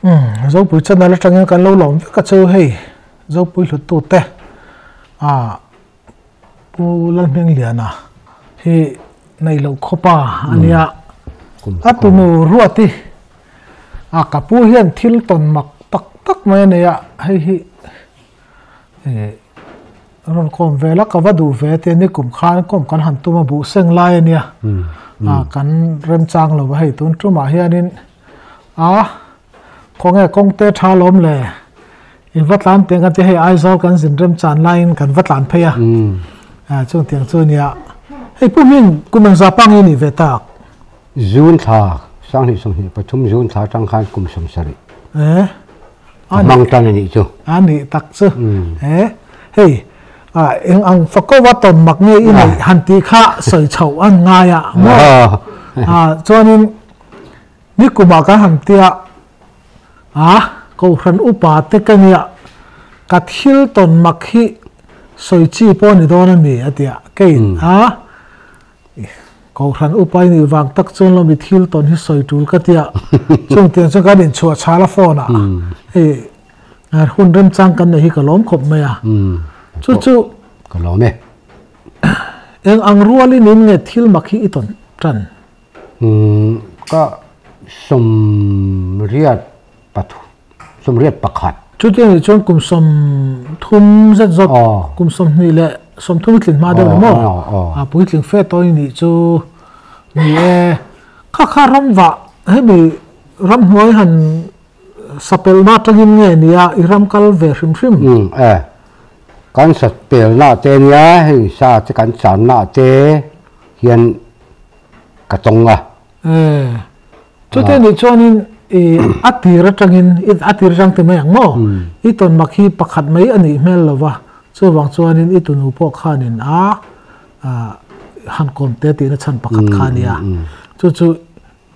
Umm Zopui channel atangin kan lo lawm vek a chu hei Zopui hlut te ah Pu Lalhmingliana hi nei loh khawpa ania a tunu Ruati a ka pu hian thil tawn mak tak tak mai a nei a hei hi eh rawn kawm vel a ka va duh ve te ni kum khan kawm kan han tum a buh seng lai ania a kan remchang lo va hei tun tumah hianin a khawnge kawngte tha lawm le i va tlan teh ang tia hei Aizawl kan zin remchan laiin kan va tlan phei a a chung tiang chu ania hei pu hming kum engzah pang i nih ve tak. June thla 2023 June thla atang khan kum 70 eh a hmang tan a nih chu. A nih tak chu eh hei a eng ang fakova tawn mak nge i neih han tih kha sawi chhoh an ngai a maw a chuanin Nikumah kan han tia a, Kohhran upa te ka nia, ka thil tawn mak hi sawi chi pawh a ni dawn a mi a tia, keiin a, Kohhran upa i nih vang tak chuan lo mi thil tawn hi sawi tul ka tia, chung tiang chuan kan inchhuah chhal a phone ah hei hun remchang kan neih hi ka lawm khawp mai a, chu chu ka lawm e. Eng ang rualin in nge thil mak hi i tawn tan? Ka 81 81. Chutiang nih chuan kum 30 zet zawt, kum 20 30 i tlin hma deuh ni maw? A puitling fe tawh i nih chu ni e. Kha kha ramvah hemi ramhnuai han sapelna atangin nge nia i ram kal ve hrim hrim? Umm e, kan sapelna te nia hei sa te kan channa te hian ka tawng a. E, chute nih chuanin i a tir atangin i a tir atang ti mai ang maw? I tawn mak hi pakhat mai a nih hmel lo va, chuvang chuanin i tunu pawh khanin a han kawm te tihna chhan pakhat kha a nia. Chu chu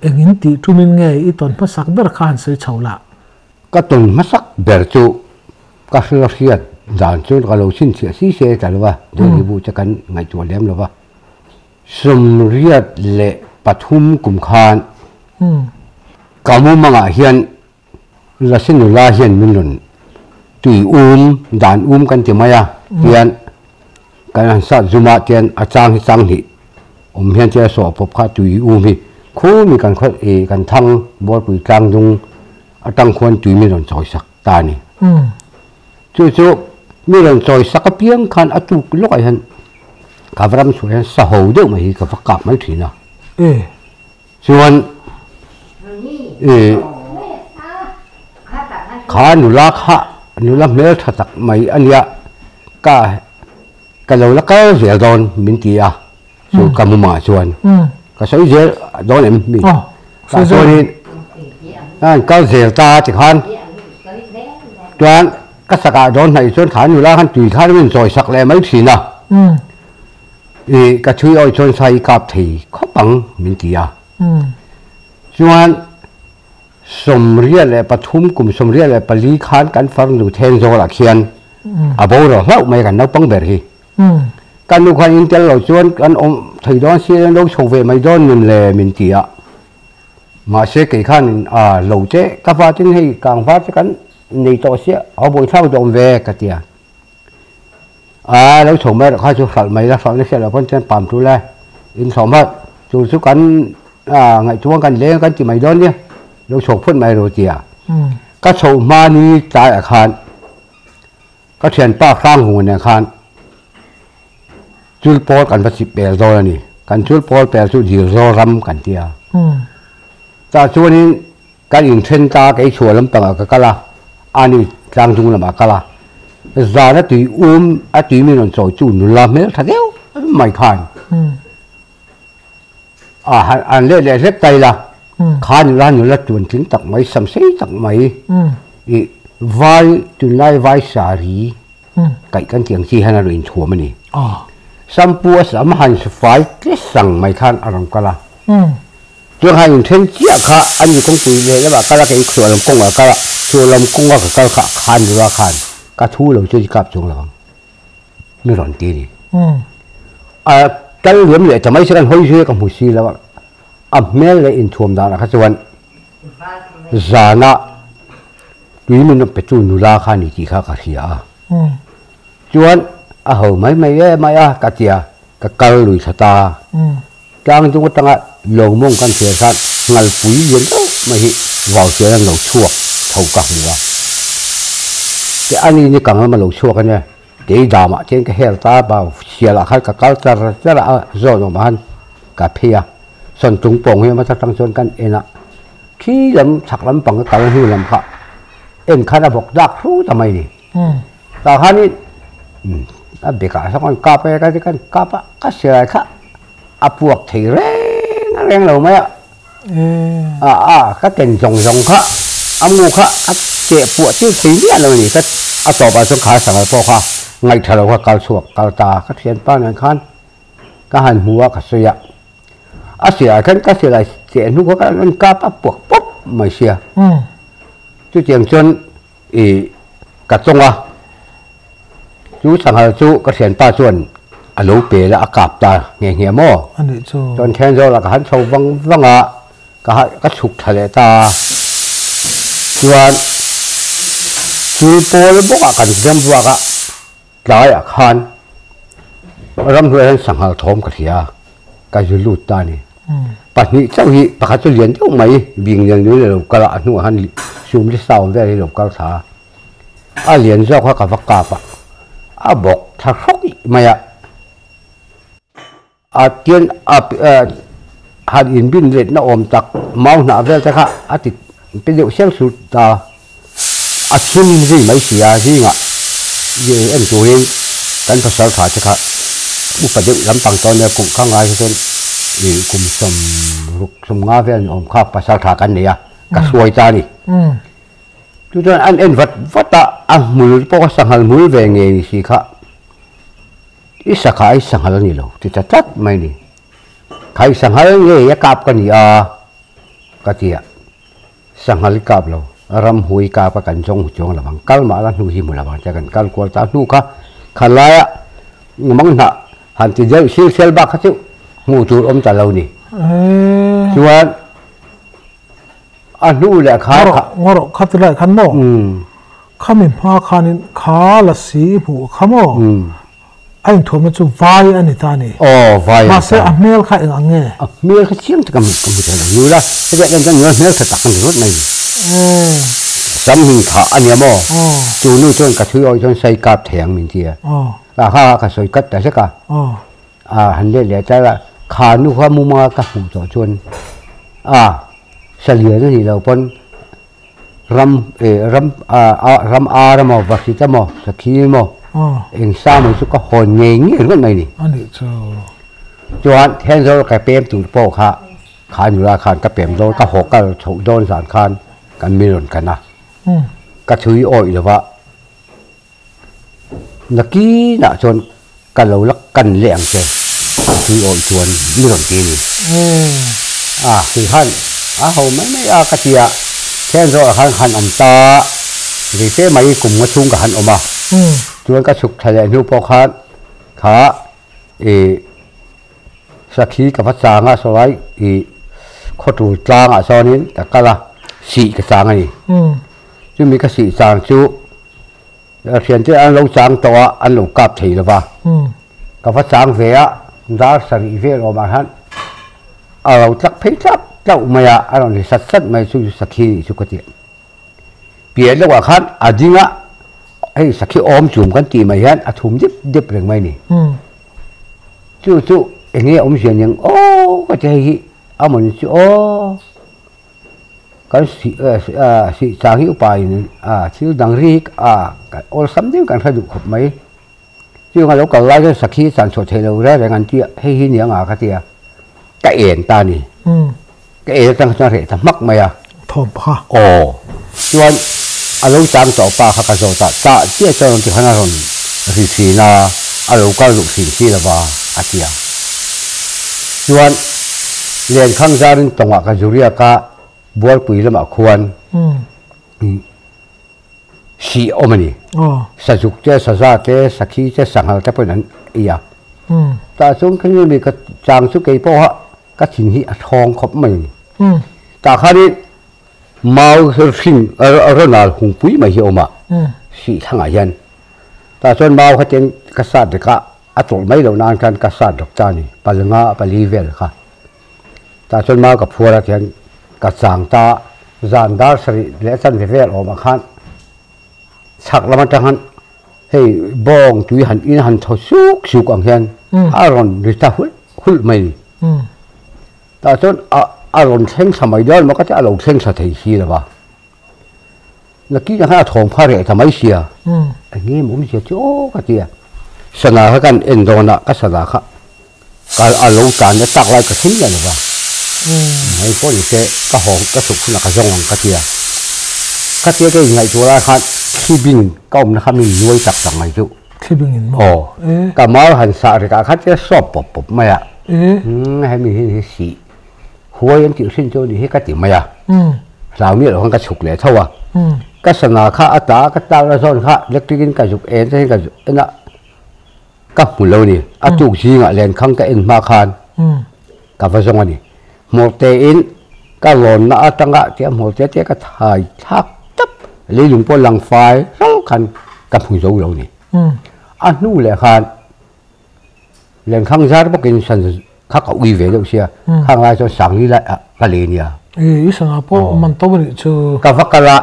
engin tih tumin nge i tawn hmasak ber kha han sawi chho lah? Ka tawn hmasak ber chu ka hria hriat dan chu ka lo chhinchhiah si se ta lo va, Delhi bu che kan ngaihtuah lem lo va. 83 kum khan ka mumangah hian Lasi nula hian min rawn tui um, dan um kan ti mai a, tian kan han sat zum a, tian a chang hi chang hnih awm hian tian a sawh pawp kha tui um hi khumi kan khaw ih kan thang Bualpui tlang dung atang khuan tui min rawn chawi sak ta a ni. Chu chu mi rawn chawi sak apiang khan a tuk lawkah hian ka va ram chhuah hian sa ho deuh mai hi ka va kap mai thin a. Chuan ih kha nula kha nula hmel tha tak mai a nia ka ka lo la kal zel dawn min ti a chu ka mumah chuan ka sawi zel dawn em mi tah chuanin a kal zel ta tikhan chuan ka sakah dawn hnaih chuan kha nula khan tui khan min chawi sak leh mai thin a ih ka chhui awih chuan sai i kap thei khawp ang min ti a chuan 83 kum 84 khan kan farnu then zawlah khian a boral hlauh mai kan naupang ber hi. Ka nu khan in tel lo chuan kan awm thei dawn si lo chho ve mai dawn nun le min ti a. Mahse kei khan a lo che ka va tin hei kang var che kan nei tawh sia a bawi thlak duh awm ve ka ti a. A lo chho mai rawh kha chu hralh mai la hralh na hriat loh pawn chuan pam tul e in thlawh hma chu chu kan ngaihtuah kan leng kan ti mai dawn nia lo chho phawt mai rawh ti a. Ka chho hma ni tlaiah khan Ka thianpa Hranghunga nen khan chul pawl kan va chip pel dawn a ni. Kan chul pawl pel chu dil zawl ram kan ti a. Tah chuanin kan inthen ta kei chhuah lampangah ka kal a, ani tlangdung lamah a kal a. Zan a tui um a tui min rawn chawi chu nula hmel tha deuh mai khan a han leh leh hlek ta ila kha nula nula tuan tling tak mai sam sei tak mai ih vai tunlai vai sari kaih kan tih ang chi hian a rawn inthuam a ni sampu a sam han fai tle sang mai khan a rawn kal a chuan khan inthen chiah kha ani kawngpui leh lamah kal a kei chhuah lam kawngah kal a chhuah lam kawnga ka kal kha kha nula khan ka thu lo chu kap chuang lo ang. Mi rawn ti a ni. A kal liam leh ta mai se kan hawi zui a ka hmu si lo a, a hmel leh inthuam danah kha chuan zana Tui min rawn petu nula kha a ni tih kha ka hria a. Chuan a ho mai mai em mai a ka ti a, ka kal lui thla ta. Tlang dung atanga lawngmawng kan thlir khan ngalpui lian deuh mai hi vau chian an lo chhuak tho ka hmu a. Te ani ni kang lama lo chhuak a nia, kei damah chuan ka hel ta a, sialah khan ka kal char char a, zawn awmah khan ka phei a, sawn tung pawng hi hmasa tang chuan kan en a, khi lam chhak lampang ka kal hnu lam kha en khan a bawk dak hru ta mai ni. Tah khanin a bekah sawn kan kap a, kan kap a, ka silai kha a puak thei reng reng lo mai a, a a ka ken zawng zawng kha a mu kha a cheh puah tir thei miah lo a ni ka a tawpah chuan kha sangal pawh kha ngaihtha lo kha kal chhuak kal ta ka thianpa nen khan ka han hmu a ka sawi a a silai khan ka silai cheh hnu kha ka rawn kap a puak pawp mai sia chutiang chuan I ka tawng a, chu sanghal chu ka thianpa chuan a lo pe la a kap ta nghe nghe maw? A nih chu. Chuan Thenzawl ah ka han chho vang vang a, ka ha ka chhuk tha leh ta a. Chuan chul pawl bawk ah kan zem ruak a, tlai ah khan ramhnuai hian sanghal thawm ka hria a, ka zu lut ta a ni. Pahnih chauh hi pakhat chu lian deuh mai bing lian lui a lo kal a, a hnuah khan sum li sound vel hi a lo kal thla a, a lian zawk kha ka va kap a, a bawk thla hrawk mai a, a tian a han inbin letna awm tak mau hnah vel te kha a ti pe deuh seng sut ta, a thim zui mai si a, zingah en turin kan pasal tha te kha upa deuh lampang tawh ania kum kha ngai hi chuan ih kum sawm ruk sawm nga vel ni awm kha pasal tha kan nei a ka hruai ta a ni. Chu chuan an en vat vat a, a hmul pawh kha sanghal hmul ve ngei ni si kha i sakha i sanghal a ni lo ti ta tlat mai ni. Kha i sanghal ngei a kap ka ni a ka ti a. Sanghal i kap lo, ramhui kap a kan zawng hu chuang lo ang, kal mah la hnu hi hmu lo ang tia kan kal kual ta hnu kha khalai a mang hnah han ti deuh sil sel bak kha chu hmuh tur awm ta lo ni. Chuan a hnu leh kha kha. Ngawrawh kha ti lai khan maw? Khami hma khanin kha la si i hmuh kha maw? A inthuamna chu vai a ni ta a ni. Aw, vai a ni ta. Mahse, a hmel kha eng ang nge? A hmel kha chiang tak a hmu ka hmu thei lo. Nula, hetiang en chuan nula hmel tha tak a ni rawt mai ni. Sam hing thah a nia maw? Chu nu chuan ka thui awih chuan sai kap thei ang min ti a. A kha kha ka sawi kat ta hlek a. A han let leh ta a, kha nu kha mumanga ka hmuh tawh chuan a salian a nih loh pawn Ram eh ram ah ram ar emaw vahrit emaw sakhi emaw eng sa mai chu ka hawn ngei ngei ringawt mai ni. A nih chu. Chuan Thenzawl ka pem tur pawh kha kha nula khan ka pem dawn ka haw kal chhoh dawn zan khan kan mi rawn kan a. Ka thui awih lova Nakinah chuan ka lo la kan leh ang che a tui awih chuan mi rawn ti a ni. A kei khan a ho mai mai a ka ti a, then zawhah khan han awm ta ve fe mai kum nga chhung ka han awm a, chuan ka chhuk thla leh hnu pawh khan kha ih sakhi ka va chang a sawlai ih khawtul tlangah sawnin ka kal a, sih ka chang a ni. Chumi ka sih chang chu Thiante an lo chang tawh a, an lo kap thei lo va. Ka va chang ve a, dar sarih vel awmah hian a lo tlak phei tlak tlauh mai a, a rawn ri sat sat mai chu sakhi nih chu ka ti. Piah deuhah khan a ding a, hei sakhi awm chum kan tih mai hian a thum dip dip reng mai a ni. Chu chu eng nge awmzia niang aw ka ti hei hi a mawni chu aw. Kan sih sih chang hi upa in thil dang ri hi awlsam deuhin kan hre duh khawp mai. Chuang a lo kal lai chuan sakhi chan chhuah theih loh reng reng an ti a, hei hi nia nga ka ti a, ka en ta a ni. Ka en atang chuan reh ta hmak mai a. Thawm kha. Aw. Chuan a lo chang tawh pa kha ka zawt a, tah chiah chuan rawn ti khan a rawn ri thin a, a lo kal duh thin si lo va a ti a. Chuan Lenkhang zarin tawngah ka zu riak a, Bualpui lamah khuan sih a awm a ni. Sazuk te, saza te, sakhi te, sanghal te pawhin an ei a. Tah chuan kha mi ka chang chu kei pawha ka thin hi a thawng khawp mai a ni. Tah khanin. Mau hring ronal hungpui mai hi a awm a, sih thlangah hian tah chuan mau kha ten ka sat vek a, a tawlh mai loh nan khan ka sat rawk ta a ni, palnga pali vel kha. Tah chuan mau ka phuar a tihian ka chang ta a, zan dar sarih leh chanve vel awm ah khan chhak lam atang khan hei bawng tui han in han thaw suk suk ang hian a rawn ri ta hulh hulh mai a ni. Tah chuan a a rawn thleng thla mai dawn maw ka ti a lo thleng thla thei si lo va. Nakinah khan a thawm kha reh ta mai sia. Eng nge maw awmzia chu aw ka ti a. Sana kha kan en dawn a, ka sana kha ka a lo tan na tak lai ka thleng miah lo va. Hei pawh ni se ka haw ka chhuk hunah ka zawng ang ka ti a. Ka tia ka inngaihtuah lai khan thlibing ka awmna kha min nuai tak tak mai chu. Thlibing in maw? Aw. Ka mau han sah rikah khan chuan sawp pawp pawp mai a. Hemi hi hi sih huai an tih hrin chu a nih hi ka ti mai a. Hlau miah loh khan ka chhuk leh tho a. Ka sana kha a ta ka tar a zawn kha electric in ka zuk en te hian ka zuk en a ka hmu lo a ni. A tuk zingah lenkhang ka en hma khan ka va zawng a ni. Hmawrte in ka rawnna atanga tia hmawrte te ka thai thlak tap leilung pawh lang fai ral khan ka hmu zo lo ni. A hnu leh khan lenkhang zar bawkin san kha ka ui ve deuh sia khang lai chuan sangli lai ah ka le nia. I sanga pawh man to a nih chu. Ka va kal a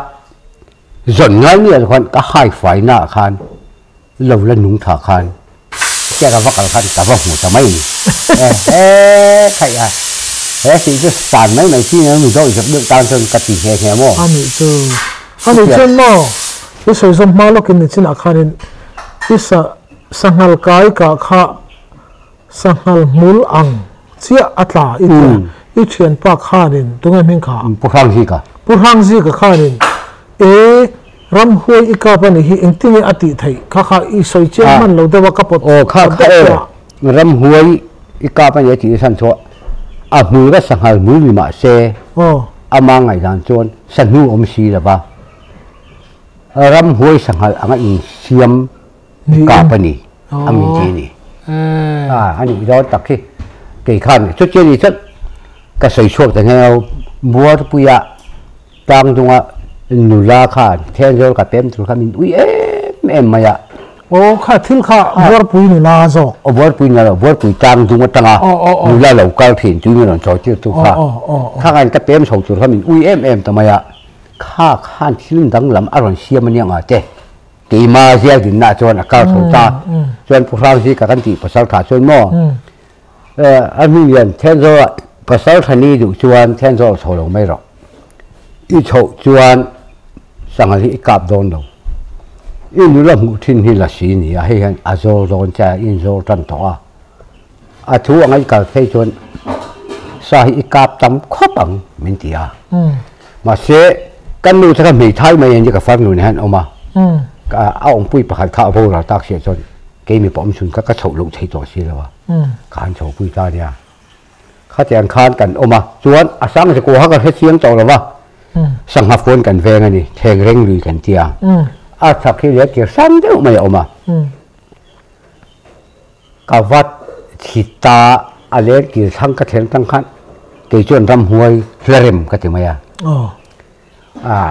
zawn ngai miah lo khan ka hai fai na ah khan lo la nung tha khan Chiah ka va kal khan ka va hmu ta mai ni. Ehe khaih a, he tih chu tan mai mai chi nen mi dawih zawk deuh tan chuan ka ti nghe nghe maw? A nih chu. A nih chuan maw, i sawi zawm hma lawkin ni chinah khanin i sa sanghal kai kah kha sanghal hmul ang chiah a tla i tia i thianpa khanin tunge hming kha? Pu Hrangzika. Pu Hrangzika khanin E, ramhuai i kap a nih hi engtinge a tih theih? Kha kha i sawi chiang hman lo deuh a, ka pawt Aw kha kha deuh e, tawh a. Ramhuai i kap a nia tih san chu a hmul ka sanghal hmul ni mah se, ama ngaihdan chuan sahnu awm si lo va, ramhuai sanghal anga insiam i kap a ni a min ti a ni. A nih dawn tak hi kei khan chutia ni chuan ka sawi chhuak ta nghe a, Buarpuia Tlang dunga nula khan Thenzawl ka pem tur kha min ui em em mai a. Aw kha thil kha Buarpui nula zawk. Aw Buarpui nula lo, Buarpui tlang dung atanga nula lo kal thin tui min rawn chawi tir tu kha. Kha khan ka pem chho tur kha min ui em em ta mai a. Kha khan thil danglam a rawn siam ania nga te. Keima zial dinna chuan a kal chho ta. Chuan Pu Hrangzika kan tih pasal tha chuan maw. A hnu hian Thenzawl ah pasal tha ni duh chuan Thenzawl chho lo mai rawh. I chhoh chuan sanghal hi i kap dawn lo. I nula hmuh thin hi lasi ni a, hei hian a zawl dawn che a, i inzawl tan tawh a. A thu anga i kal phei chuan sa hi i kap tam khawp ang min ti a. Mahse kan nu te kha hmeithai mai an ni ka farnu nen hian an awm a, a awmpui pakhat kha a boral tak siah chuan Kei mipa awm chhun kha ka chhoh loh thei tawh si lo a, ka han chho pui ta nia. Khatiang khan kan awm a, chuan a sang zikua kha ka hre chiang tawh lo va, sangha phone kan veng a ni, thleng reng lui kan ti a, a chhak hi leh tir sang deuh mai a awm a. Ka vat thli ta a leng tir thlang ka thleng tang khan kei chuan ramhuai hlarem ka ti mai a.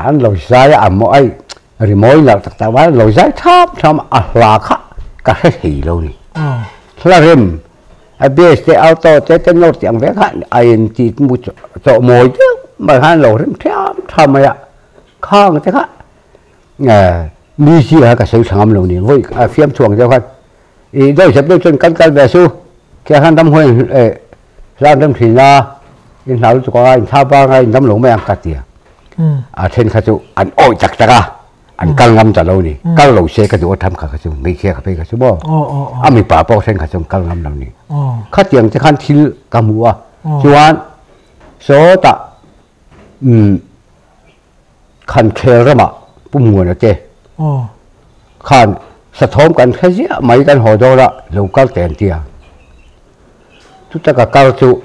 An lo zai a, a maw ai Rimawi nalh tak tak mai lo zai thap thap a hla kha ka hre thei lo ni. Hla rem a bass te alto te tenor tih ang vek kha a in ti mu chawh mawi deuh mai khan lo rem thiam tham mai a khang te kha music kha ka sawi tha ngam lo ni vawi fiam chhuang deuh khan i dawi zep deuh chuan kan kal ve su khiah khan ramhuai Hlan rem thin a, in hlau lutuk anga, in thla bang a, in dam lo mai ang ka ti a. A then kha chu an awih tak tak a, an kal ngam ta lo ni. Kal lo se ka duh a tham kha kha chu hmeichhia kha phei kha chu maw. A mipa pawh then kha chu an kal ngam lo ni. Khatiang te khan thil ka hmu a, chuan sawtah umm Khan khel ramah Pu Muana te khan sathawm kan hre ziah mai kan haw dawn a, lo kal teh an ti a. Chuta ka kal chu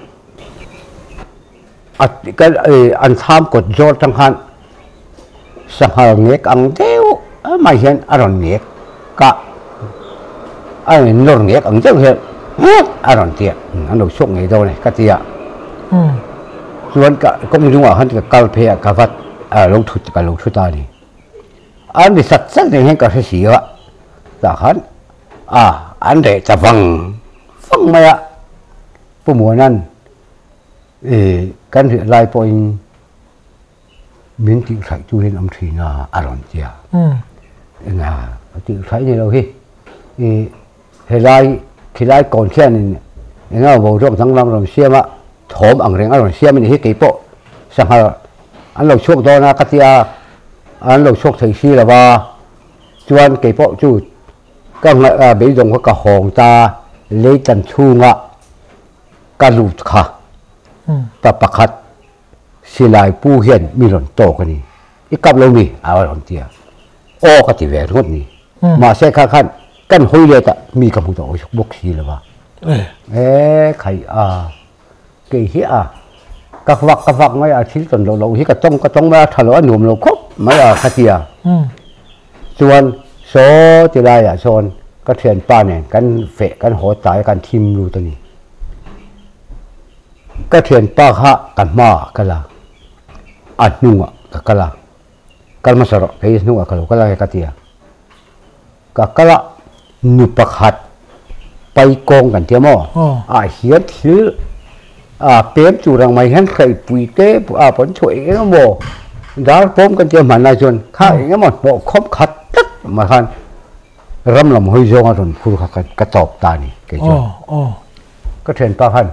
a an thlam kawt zawr tang khan sanghal ngek ang deuh mai hian a rawn ngek kah a rawn nawr ngek ang deuh hian a rawn ti a, an lo chhuak ngei dawn e ka ti a. Chuan ka kawng zungah khan ka kal phei a ka vat. a lo thut ka lo thu ta ni. An ri sat sat reng hian ka hre si a, tah khan a an reh ta vang vang mai a. Pu Muana'n ih kan riah lai pawhin min tihhraih tu hian awm thin a a rawn ti a. Enga ka tihhraih ni lo hi ih helai khilai kawn khianin enga boruak danglam rawn siam a, thawm ang reng a rawn siam a nih hi keipawh sanghal an lo chhuak dawn a ka tia an lo chhuak thei si lo va chuan keipawh chu ka beidawng kha ka hawng ta leitan chhunga ka lut kha pa pakhat silai pu hian mi rawn tawk a ni. I kap lo mi? A rawn ti a. Aw ka ti ve ringawt ni. Mahse kha khan kan hawi let a mi ka hmu tawh bawk si lo va. E khai a kei hi a ka vak ka vak mai a thil tawn loh loh hi ka tawng ka tawng mai a tha lo a nuam lo khawp mai a ka ti a. Chuan saw ti laiah sawn ka thianpa nen kan feh kan haw tlai kan thim lut a ni. Ka thianpa kha ka hmaah ka la, a hnungah ka kal a, kal hmasa rawh kei hnungah ka lo kal a ka ti a. Ka kal a, nu pakhat paikawng kan tia maw ah hian thil a pem tur ang mai hian hraipui te a pawn chhuah eng eng emaw dar pawm kan tia hmanlai chuan kha eng emaw hnawh khawm khat tlat mai khan ram lam hawi zawnga rawn phur kha ka tawp ta a ni kei chuan. Ka thianpa khan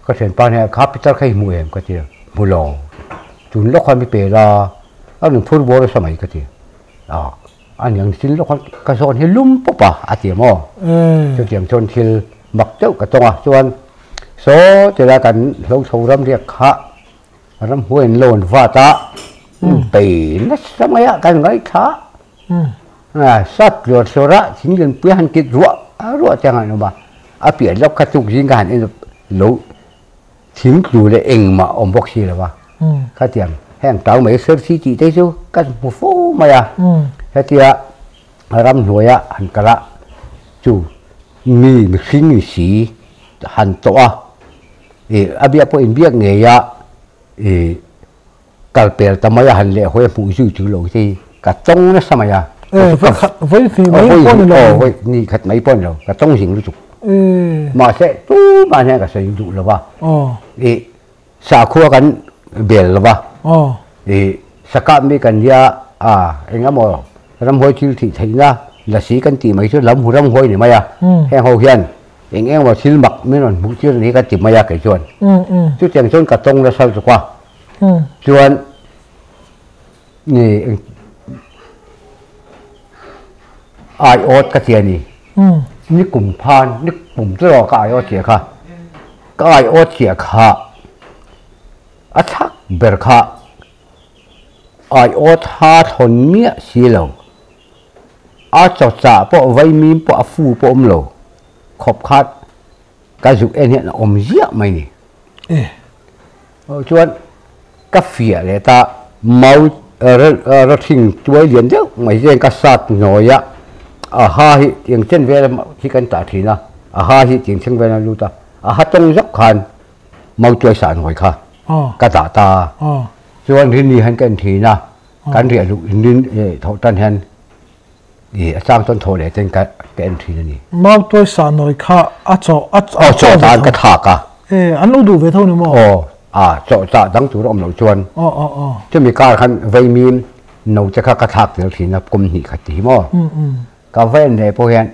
ka thianpa hnenah kha pitar kha i hmu em ka ti a, hmu lo tun lawk khan mi pe la a rawn phur bawr nasa mai ka ti a, a niang thil lawk khan ka zawn hi lum pawp a a ti maw chutiang chuan thil mak deuh ka tawng a chuan saw ti lai kan hlo chho ram riak kha ramhuai an lo an vat a bei nasa mai a kan ngaithla a. Sat tluar tluar a thing lianpui han kit ruah ruah te ang an awm a, a piah lawk kha tuk zing ka han en lo thing tlu leh engmah awm bawk si lo va, khatiang heng tau mai sersi tih te chu ka hmu fo mai a, hetia ramhnuaia han kal a chu mi mihring si han tawh a, ih a biak pawh inbiak ngei a ih. Kal pel ta mai a han leh hawi a hmuh zui chu lo hi ka tawng nasa mai a. Eh, voi khat voi hnih mai pawh ni lo. Aw, voi hnih khat mai pawh ni lo, ka tawng zing lutuk. Mahse, tumah hian ka sawi duh lo va. Ih, sakhua kan bel lo va. Ih, sakap mi kan nia a, eng emaw ramhuai thil thih theihna lasi kan tih mai chu lam hu ramhuai ni mai a. Heng ho hian eng eng emaw thil mak min rawn hmuh tir a ni ka ti mai a kei chuan. Chutiang chuan ka tawng nasa lutuk a. Chuan ni aiawt ka tia ni. Ni kum phan ni kum chu ka aiawt chiah kha. Ka aiawt chiah kha a thak ber kha aiawt ha thawn miah si lo. A chawchah pawh vaimim pawh a fu pawh awm lo khawp khat ka zuk en hian a awm ziah mai ni. Chuan ka fiah leh ta mau rawthing tuai lian deuh mai hian ka sat nawi a, a ha hi tiang chen vel hi kan tah thin a, a ha hi tiang thleng vel a lut a, a ha tawng zawk khan mau tuai sah nawi kha ka dah ta. Chuan rini han ka en thin a, kan riah luh in thawh tan hian I a chang chuan thaw leh ten ka ka en thin a ni. Mau tuai sah nawi kha a chaw a Aw chaw tan ka thlak a. E an lo duh ve tho ni maw? Aw a chaw chah dang tur a awm loh chuan. Aw aw aw. Chumi kar khan vaimim no te kha ka thlak tel thin a kum hnih khat ti hi maw? Ka va en leh pawh hian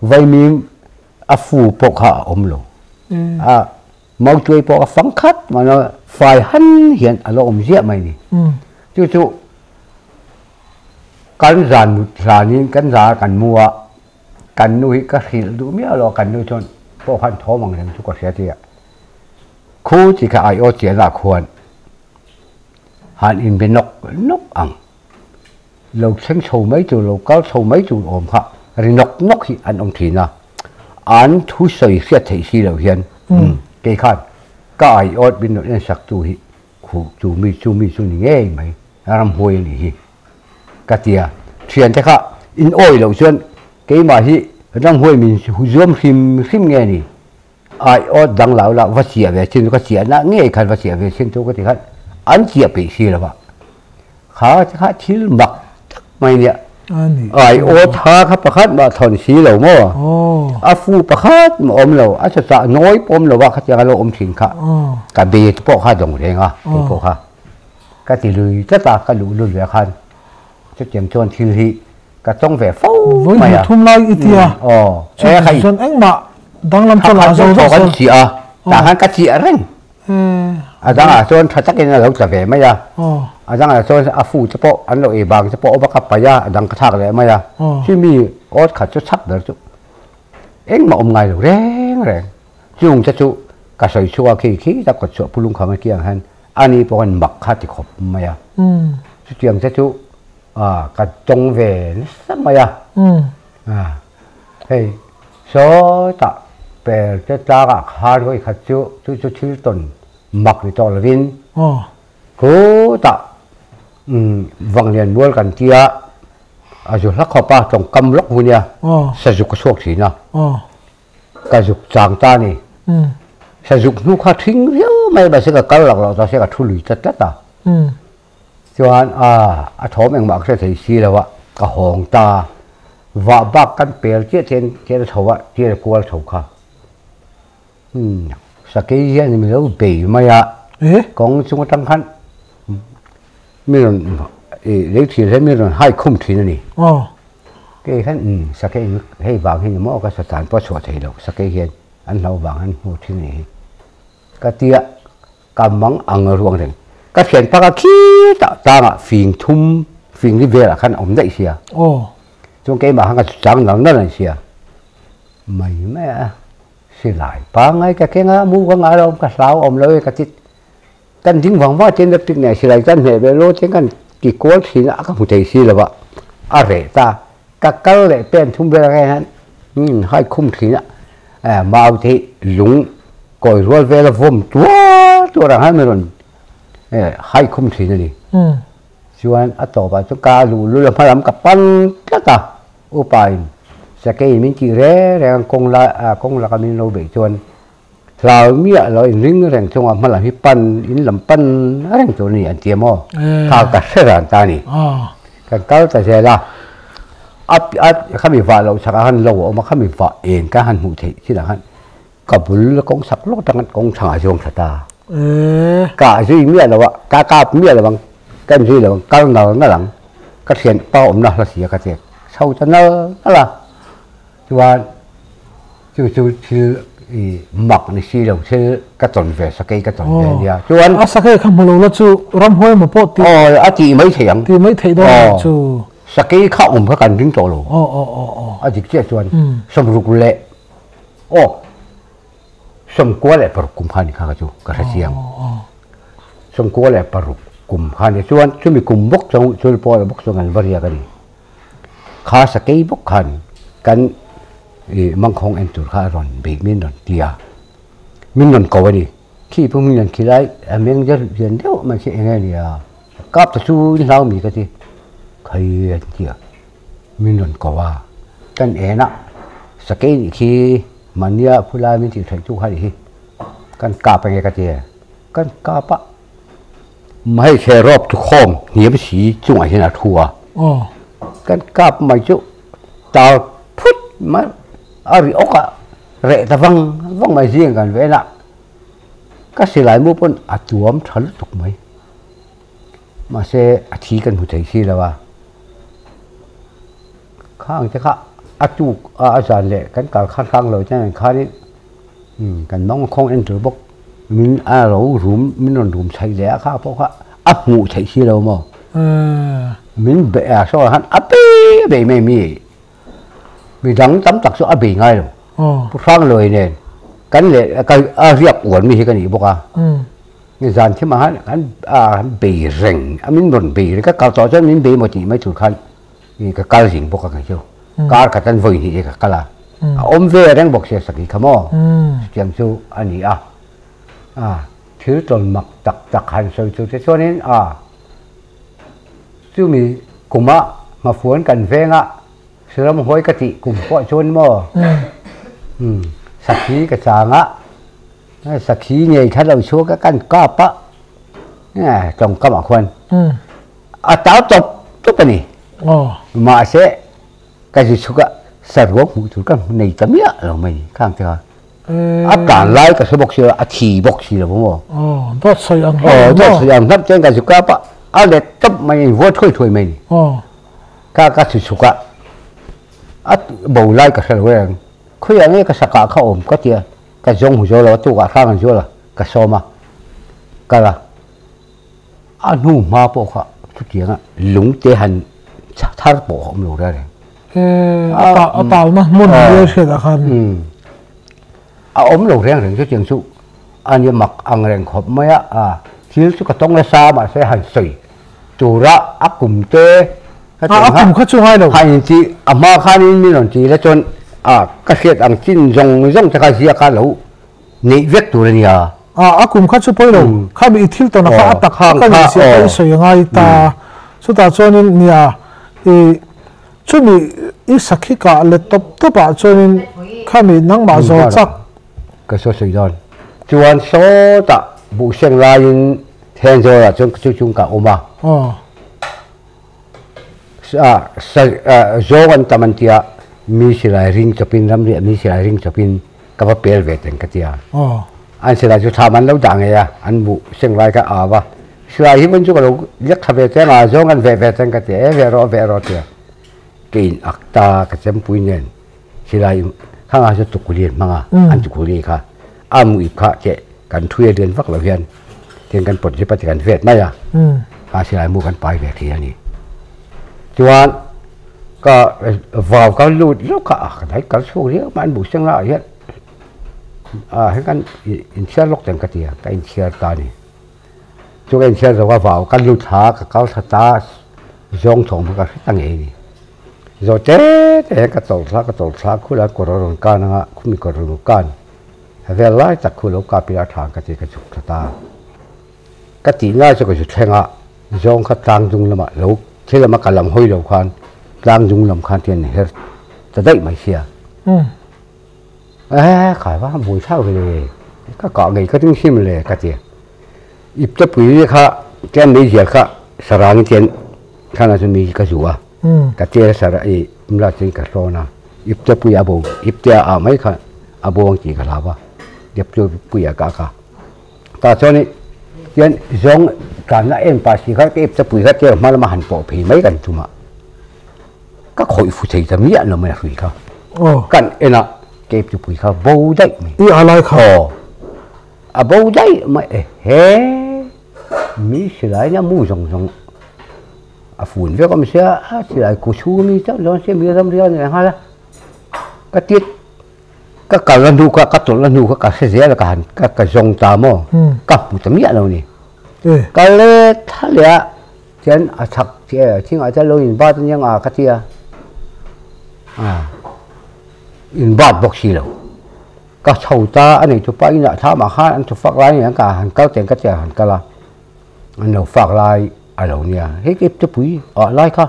vaimim a fu pawh kha a awm lo. A mau tuai pawh a fang khat mahna fai han hian a lo awm ziah mai ni. Chu chu Kan zan mut hlanin kan zan kan mu a, kan nu hi ka hrilh duh miah lo a, kan nu chuan pawh khan thawm ang reng chu ka hria ti a, khu chi kha aiaw chianah khuan han inbe nawk nawk ang, lo thleng chho mai tur lo kal chho mai tur awm kha ri nawk nawk hi an awm thin a, an thusawi hriat theih si loh hian kei khan ka aiawt min rawn ensak tu hi Khuh chu mi chu mi chu ni ngei mai, ramhuai a nih hi ka ti a. Thiante kha in awi loh chuan keimah hi ramhuai min zuam hrim hrim nge ni? Ai awt dang lau lah va chiah ve chin chu ka chiah na ngei khan va chiah ve chin chu ka ti khan An chiah peih si lo a. Kha te kha thil mak tak mai nia. Ai aw tha kha pakhat mah thawn si lo maw? A fu pakhat mah awm lo, a chawchah nawi pawh awm lo a, khatiang a lo awm thin kha. Ka be te pawh kha dawng reng a, kei pawh kha. Ka ti lui tlat a, ka luh lut ve khan chutiang chuan thil hi ka tawng ve fo mai a. Vawi thum lai i tia. Aw. Chuan engmah danglam chuan a zo vek zel. Kan chiah a, tah khan ka chiah reng. A dangah chuan tha takin a lo tla ve mai a, a dangah chuan a fu te pawh an lo ei bang te pawh a va ka paih a, a dang ka thlak leh mai a. Chumi awt khat chu chhak ber chu engmah awm ngai lo reng reng. Chung te chu ka sawi chhuak a khi khi ta kawt chhuah pulung kham a kiang hian ani pawh khan mak kha ti khawp mai a. Chutiang te chu ka tawng ve nasa mai a. Hei sawtah per te tlangah khan vawi khat chu chu chu thil tawn mak ni tawh lovin khutah Vanglian mual kan tia a zu hla khawp a tawngkam lawk hu nia sazuk a chhuak thin a ka zuk chang ta ni sazuk hnu kha thing riau mai mahse ka kal lak loh ta se ka thu lui tlat tlat a. Chuan a a thawm engmah ka hre thei si lo a, ka hawng ta. Vah bak kan pel chiah chiah in chiah chho a, chiah kual chho kha. Umm, sakei hian min lo bei mai a, kawng chung atang khan mi rawn ih lei thil hian mi rawn hai khum thin a ni. Kei khan umm sakei hei vang hi ni maw ka satan pawh a chhuah thei lo, sakei hian an hlau vang hian hmu thin a ni hi. Ka tia. Ka mang ang ruang reng. Ka thian pak a khitah tlangah fing thum, fing li velah khan a awm daih sia. Chuan keimah khan ka chang nal nal a ni sia. Mai mai a, silai pangngai ka keng a, mu ka ngah lo, ka hlau awm lo e ka ti. Kan ding vang vang ten rak tik nen silai chuan hneh ve lo ten kan ti kual thin a, ka hmu thei si lo va, a reh ta. Ka kal leh pen thum velah hian hai khum thin a, mau te hi lung kawi rual vela vawm tuar tuar ang hian min rawn hai khum thin a ni. Chuan a tawpah chuan ka luh lul a hma lam ka pan tlat a, upa in sakei min tih reng reng a kawng lai kawng laka min lo beih chuan hlau miah lo in ring reng chunga hma lam hi pan in lam pan reng tur a ni an ti a maw? Kha ka hre ran ta a ni. Kan kal ta zel a, a a khami vah loh chakah khan lo a awm a, khami vah eng ka han hmuh theih chinah khan ka bul kawng chak lawk atanga kawng chhangah zawng tha ta. Ka zui miah lo a, ka kap miah lo ang, ka inzui lo ang, kal nal nal ang, ka thian pa awmna hla si a ka chek chho ta nal nal a. Chuan chu chu thil i mak ni si lo thil ka tawn ve sakei ka tawn ve nia. Chuan a sakei kha hmu lo la chu ramhuai emaw pawh ti aw a tih mai thei ang. Ti mai thei dawn ang chu. Sakei kha awm kha kan ring tawh lo. Aw aw aw aw. A dik chiah chuan sawmruk leh aw sawmkua leh paruk kum kha ni kha ka chu ka hre chiang. Sawmkua leh paruk kum kha ni chuan chumi kum bawk chuan chul pawh bawk chuan kan va riak a ni. Kha sakei bawk khan kan ih mangkhawng en tur kha a rawn beih min rawn ti a, min rawn ko a ni. Khi pawh min rawn khi lai a meng deuh lian deuh mai khi eng nge ni a, kap ta chu in hlau mi ka ti, khai an ti a, min rawn ko a, kan en a, sakei nih khi mahnia phulai min tih theih chu kha nih hi, kan kap enge ka ti a, kan kap a. Hmeichhe rawp thukhawm hniam si chungah hian a thu a. Kan kap mai chu tar phut mai a ri awk a, reh ta vang vang mai zing kan ven a, ka silai mu pawn a tuam tha lutuk mai. Mahse a thi kan hmu thei si lo a, khang te kha a tuk a zan leh kan kal kha hrang lo chuan khanin kan mawng khawng en tur bawk. Min a ro rum min rawn rum chhaih leh a kha pawh kha a hmuh theih si lo maw? Min be a saw khan a bei a bei mai mi mi dang tam tak chu a bei ngai lo. Pu Hranglawi nen kan leh a riak uan mi hi ka nih bawk a. Zan thim ah khan kan a bei reng a min rawn bei reng ka kal tawh chuan min bei maw tih mai tur khan ka kal zing bawk a kei chu. Kar khat an vawi hnih hi ka kal a. A awm ve reng bawk sia saki kha maw? Chutiang chu a ni a. A thil tawn mak tak tak han sawi chu te chuanin a chumi kuma hmafuan kan venga Siramhawi ka tih kum pawh chuan maw sakhi ka chang a, sakhi ngei kha lo chhuak a kan kap a. Tawngkamah khuan a tau tawp tawp a ni. Mahse ka zu chhuk a saruak hmuh tur ka nei ta miah lo mai ni khang te kha. A tlan lai ka hre bawk si lo, a thi bawk si lo maw. Dawt sawi ang hlauh maw. Dawt sawi ang hlauh chuan ka zu kap a, a let tawp mai a invuar thuai thuai mai ni. Ka ka zu chhuk a, a bo lai ka hre lo reng. Khawiah nge ka sakah kha awm ka tia, ka zawng hmu zo lo a, tukah hrang an zual a, ka sawm a, kal a. A hnu hma pawh kha chutianga lung te han thar pawh a awm lo reng reng. A talna hmun nia hriatah khan. A awm lo reng reng chutiang chu a nia mak ang reng khawp mai a, a thil chu ka tawng nasa a mahse han sawi tura a kum te A kum kha chu ngai lo. Han inti a hma khanin min rawn ti la chuan a ka hriat ang chin zawng zawng te kha ziak a lo neih vek tur a nia. A, a kum kha chu pawi lo. Khami i thil tawn a kha a tak tak a ni sia kha i sawi a ngai ta. Chutah chuanin nia i chumi i sakhi kah let tawp tawp ah chuanin khami nangmah zawl chak. Ka saw sawi dawn. Chuan sawtah buh seng laiin Thenzawl ah chuan chu chung ka awm a. Zawng an tam an tia, mi silai ring chawpin, ramriah mi silai ring chawpin ka va pel ve teng ka tia. An silai chu thlam an lo dah ngei a, an buh seng lai kha a au a, silai hi vawn chu ka lo lek thla ve teng a, zawng an veh ve teng ka tia, e veh rawh veh rawh tia. Ka in ak ta ka chempui nen silai khang ah chu tukuli an hmang a, an tukuli kha a mu ip kha che kan thui a lian vak lo hian tiang kan pawt zip a ti kan vet mai a, kha silai mu kan pai ve thei a ni. Chuan ka vau ka lut lawk kha a ka dai kal chhuak riau mai an buh seng lah hian a heng kan inchhiar lawk teng ka ti a, ka inchhiar ta a ni. Chu ka inchhiar zo a vau ka lut thla ka kal thla ta zawng thawng kha ka hre ta ngei a ni. Zawh te te hian ka tawlh thla ka tawlh thla khulai kawr a rawn kan anga khumi kawr rawn kan a vel lai tak khu lo kap ila a tha ang ka ti ka chhuk thla ta. Ka tih lai chu ka zu thleng a, zawng kha tlang dung lamah lo thil lama ka lam hawi lo khan tlang dung lam khan tian her ta daih mai sia. Ehe khai va bui thlak ve le ka kah ngei ka ring hrim le ka ti. Ipte pui kha tian meizial kha sarang tian thlanah chuan mei ka zu a. Ka tel sar a i mla chuan ka hrawn a, ipte pui a bo, ipte a ah mai kha a bo ang tih ka hlau a, ipte pui a kah kha. Tah chuan i tian zawng tlanna em pah si kha ka ipte pui kha tel hma lama han pawh phei mai kan tum a, ka khawih fu thei ta miah lo mai a hrui kha. Kan en a, ka ipte pui kha bo daih mai. I a lai kha? Aw, a bo daih mai e he, mi silai nia mu zawng zawng. A fun vek awm sia a silai ku chhung ami chauh dawn sia mi ram rial leh nghal a ka tit ka kal a hnu kha ka tawlh a hnu kha ka hre zel a ka han ka ka zawng ta maw ka hmu ta miah lo ni ka let thla leh a chuan a chhak thingah chuan lo in bat aniang a ka tia a in bat bawk si lo ka chho ta a nei chu pa inah thlamah khan an thu fak lai aniang ka han kal teng ka tia han kal a. An lo fak lai a lo nia, hei kep te pui ah lai kha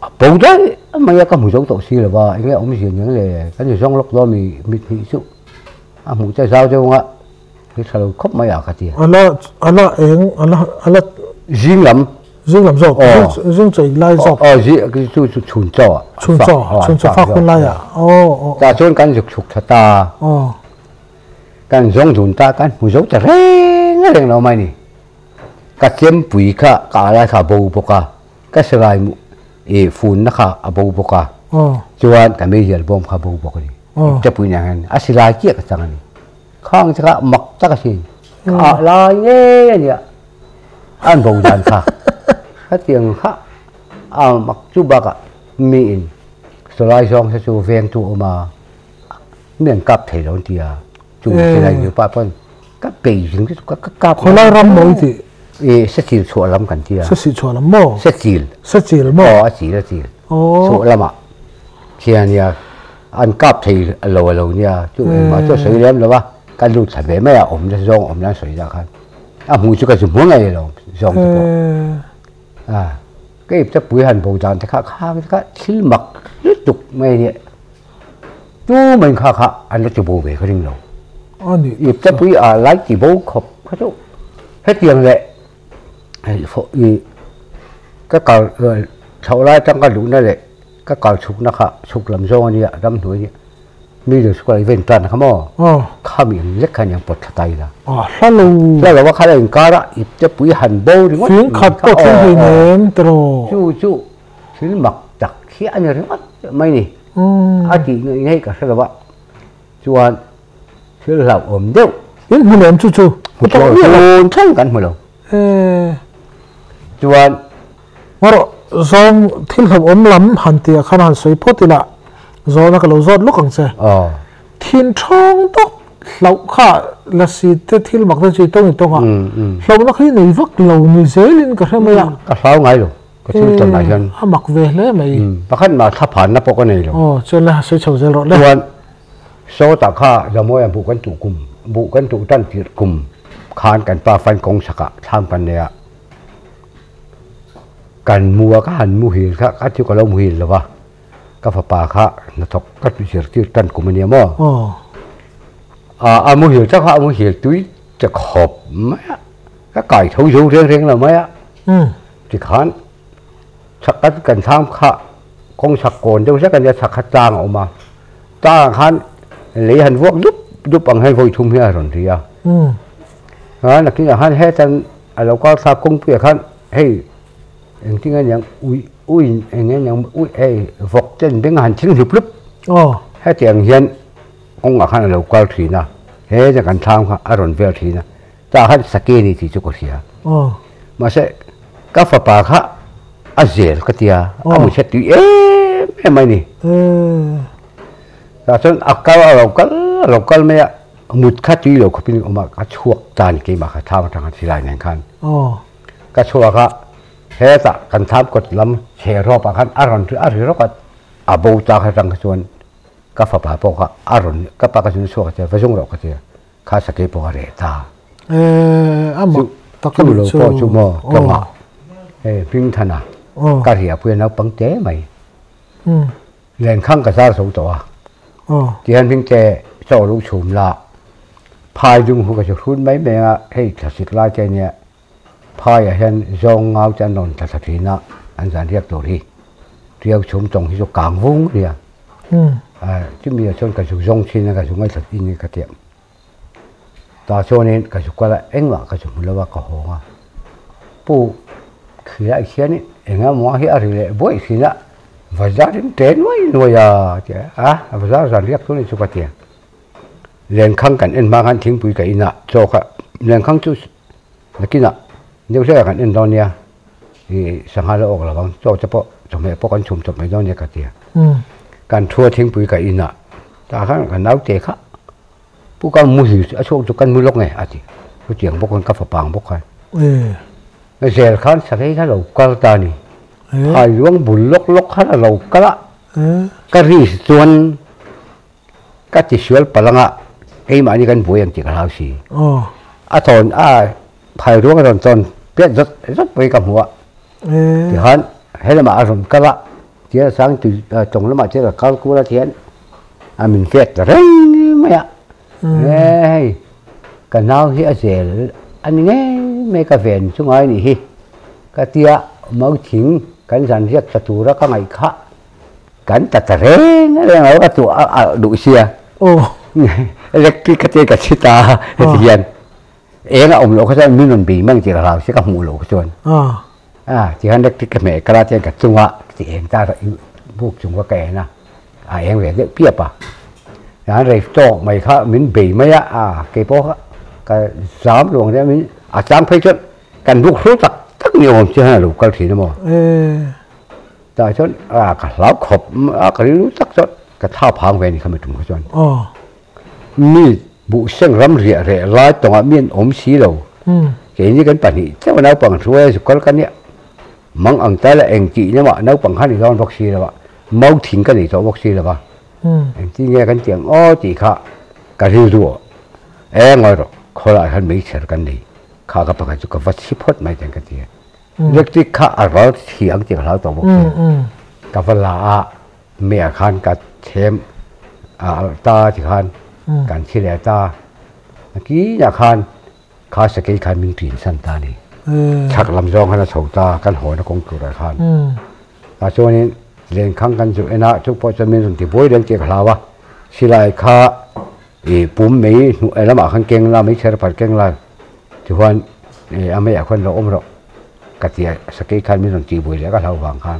a bo daih mai a, ka hmu zo tawh si lo va, enge awmzia niang le, kan in zawng lawk dawn mi mit hnih chu a hmuh te zau deuh anga hi tha lo khawp mai a ka ti a. A la a la eng a la a la Zing lam. Zing lam zawk, zing chaw ik lai zawk. Aw zing chu chu chhun chaw ah. Chhun chaw, chhun chaw fak hun lai ah aw aw. Tah chuan kan zuk chhuk tha ta. Aw. Kan zawng dun ta kan hmu zo ta reng reng lo mai ni. Ka chempui kha ka ah lai kha a bo bawk a, ka silai mu ih funna kha a bo bawk a, chuan ka meizial bawm kha a bo bawk a ni. Chempui nen hian a silai chiah ka chang a ni. Khang te kha mak tak a sin, ka ah lai ngei a nia, an bo dan kha. Khatiang kha a mak chu bakah miin silai zawng te chu vengtu a awm a. Mi an kap thei lo an ti a, chu silai ni pah pawn ka bei zing chu ka kap. Khawlai ram maw i tih? E sachil chhuah lam kan ti a. Sachil chhuah lam maw? Sachil. Sachil maw? Aw a chil a chil. Aw. Chhuah lamah khian nia an kap thei lo a lo nia chu engmah chu a sawi lem lo a, ka lut thla ve mai a awm na zawng awm nan sawi dah khan a hmuh chu ka zu hmu ngei lo zawng te pawh. A ka ip te pui han bo dan te kha khang te kha thil mak lutuk mai a nia. Tu mai kha kha an la ti bo ve ka ring lo. A ni. Ip te pui a lai ti bo khawp kha chu hetiang leh. Hei i ka kal chhoh lai atang ka luhna leh ka kal chhukna kha chhuk lam zawng a nia ramhnuai nia middle school ah event tan kha maw khami ang lek kha aniang pawt thla ta ila. Hla lo. Hla lo a kha la inkar a ipte pui han bo ringawt. Fing khat pawh thleng hlei nem tiraw. Chu chu thil mak tak hi a ni ringawt mai ni. A tih ngaih ngaih ka hre lo a chuan thil hlauhawm deuh. In hmu lem chu chu. Hmu thleng thleng kan hmu lo. Chuan. Ngarawh zawng thil hlauhawm lam han tih ah khan han sawi phawt ila zawhna ka lo zawt lawk ang che. Thin thawng tawk hlauh kha lasi te thil mak te chu i tawng i tawng a, hlauhna kha i nei vak lo ni zelin ka hre mai a. Ka hlau ngai lo, ka thil tawn ah hian. A mak ve hle mai. Pakhat mah thla phanna pawh ka nei lo. Aw, chuan le sawi chho zel rawh le. Chuan sawtah kha Zamawia buh kan tuh kum, buh kan tuh tan tirh kum khan kan pa fan kawng sakah thlam kan nei a. Kan mu a, ka han muhil kha, ka chu ka lo muhil lo va. Ka fapa kha hnathawk ka zirtir tan kum a nia maw? A muhil tak kha a muhil tui ta khawp mai a, ka kai tho zo reng reng lo mai a. Tikhan chak kan kan thlam kha kawng chak kawn deuh hlek a nia, chak kha tlang a awm a, tlangah khan lei han vuak dup dup ang hian vawi thum hi a rawn ri a. Nakinah khan hetan a lo kal thlak kawngpuiah khan hei Engtin a niang ui ui eng nge niang ui hei vawk ten beng a han thing hlup hlup. Aw. Hetiang hian kawngah khan a lo kal thin a, he zan kan thlang kha a rawn vel thin a, tah khan sake ni tih chu ka hria. Aw. Mahse ka fapa kha a zel ka tia, a mu chhet tui em em a ni. Tah chuan a kal a lo kal a lo kal mai a, mut kha tui lo khawpin a awm a, ka chhuak ta a ni keimah kha thlang atang khan silai nen khan. Aw. Ka chhuak a, hetah kan thlam kawt lam chhe rawpah khan a rawn a ri rawk a, a bo ta kha atang kha chuan ka fapa pawh kha a rawn ka pa ka chun chhuak a tia va zung rawh ka tia kha sakei pawh a reh ta. Eh, a mak tak a nih chu. Chu lo pawh chu maw tlawngah hei Hmingthana ka riahpui a naupang te mai. Lenkhang ka zar zo tawh a, tihian hmingte chaw lo chhum la, phai dung hu ka chu hrut mai mai a, hei thlasik lai te ania phaiah hian zawng ngau te an rawn thla thla thin a, an zan riak tur hi riau chhum tawng hi chu kang vung a nia, chumi ah chuan ka zu zawng thin a ka zu ngaithla thin ka tiah. Tah chuanin ka zu kal a, engmah ka zu hmu lo a, ka hawng a. Pu Khilai khianin eng emaw hi a ri leh buaih thin a, Bazarin ṭe nuai nuai a ti a, a bazar zan riak chu ni chu ka ti a. Lenkhang kan en hma khan thingpui ka in a, chaw kha lenkhang chu nakinah deuh hlekah kan en dawn nia, ih sangha la awk lo ang, chaw te pawh chawhmeh pawh kan chhum chawp mai dawn nia ka ti a. Kan thua thingpui ka in a, tah khan ka naute kha. Pu ka muhil a chhuak chu kan mu lawk nge a ti. Chutiang bawk khan ka fapa ang bawk khan. Zel khan sakei kha lo kal ta a ni. Phai luang bul lawk lawk khan a lo kal a. Ka ri chuan ka ti sual palh anga keimahni kan buai ang tih ka hlau si. A tawn a phai ruang a rawn tawn piat zawt zawt pawhin ka hmu a. Tikhan helamah a rawn kal a. Tial sang tui tawng lamah chian a kal kual a tihian a min fek ta reng mai a, hei ka nau hi a zel a ni ngei mai ka ven chu ngai nih hi ka tia mau thing kan zan riak ta tura ka ngaih kha kan ta ta reng reng lo ka tuah a duh sia electric ka tia ka chhi ta heti hian eng a awm loh kha chuan min rawn bei mang tih ka hlau sia ka hmuh loh kha chuan. A tihian electric ka hmeh kal a chuan ka chunga ti eng ta buk chung kha ka en a, a eng ve deuh piap a. Tihian rei tawk mai kha min bei mai a, a keipawh kha ka zam luang nia min a chang phei chuan kan buk hru tak tak ni awm chian a lo kal thin a maw. Tah chuan a ka hlau khawp a ka rilru tak chuan ka thla phang ve a ni kha mi tum kha chuan. Mi buhseng ram riah reh lai tawngah mi an awm si lo. Keini kan pahnih chauh a naupang hruai a zuk kal ka nia. Mang ang ta la eng tih na mah naupang khan i dawn bawk si lo a, mau thing ka nei tawh bawk si lo a. Engtin nge kan tih ang aw tih kha ka rilru aw. E ngawi rawh, khawlaiah khan meichher kan nei. Kha ka pakhat chu ka va chhi phawt mai ten ka ti a. Electric kha a ral thli ang tih ka hlau tawh bawk si. Ka va la a. Meiah khan ka chhem a alh ta ti khan kan thi leh ta. Kinah khan kha sakei khan min ṭin san ta a ni. Chhak lam zawng khan a chho ta kan haw na kawng turah khan. Tah chuanin lenkhang kan zu en a, chu pawh chuan min rawn ti buai reng tih ka hlau a. Silai kha ih pum mai hnuai lamah khan keng la, meichher pakhat keng la tichuan ih a meiah khuan lo awm rawh ka ti a, sakei khan min rawn tih buai leh ka hlau vang khan.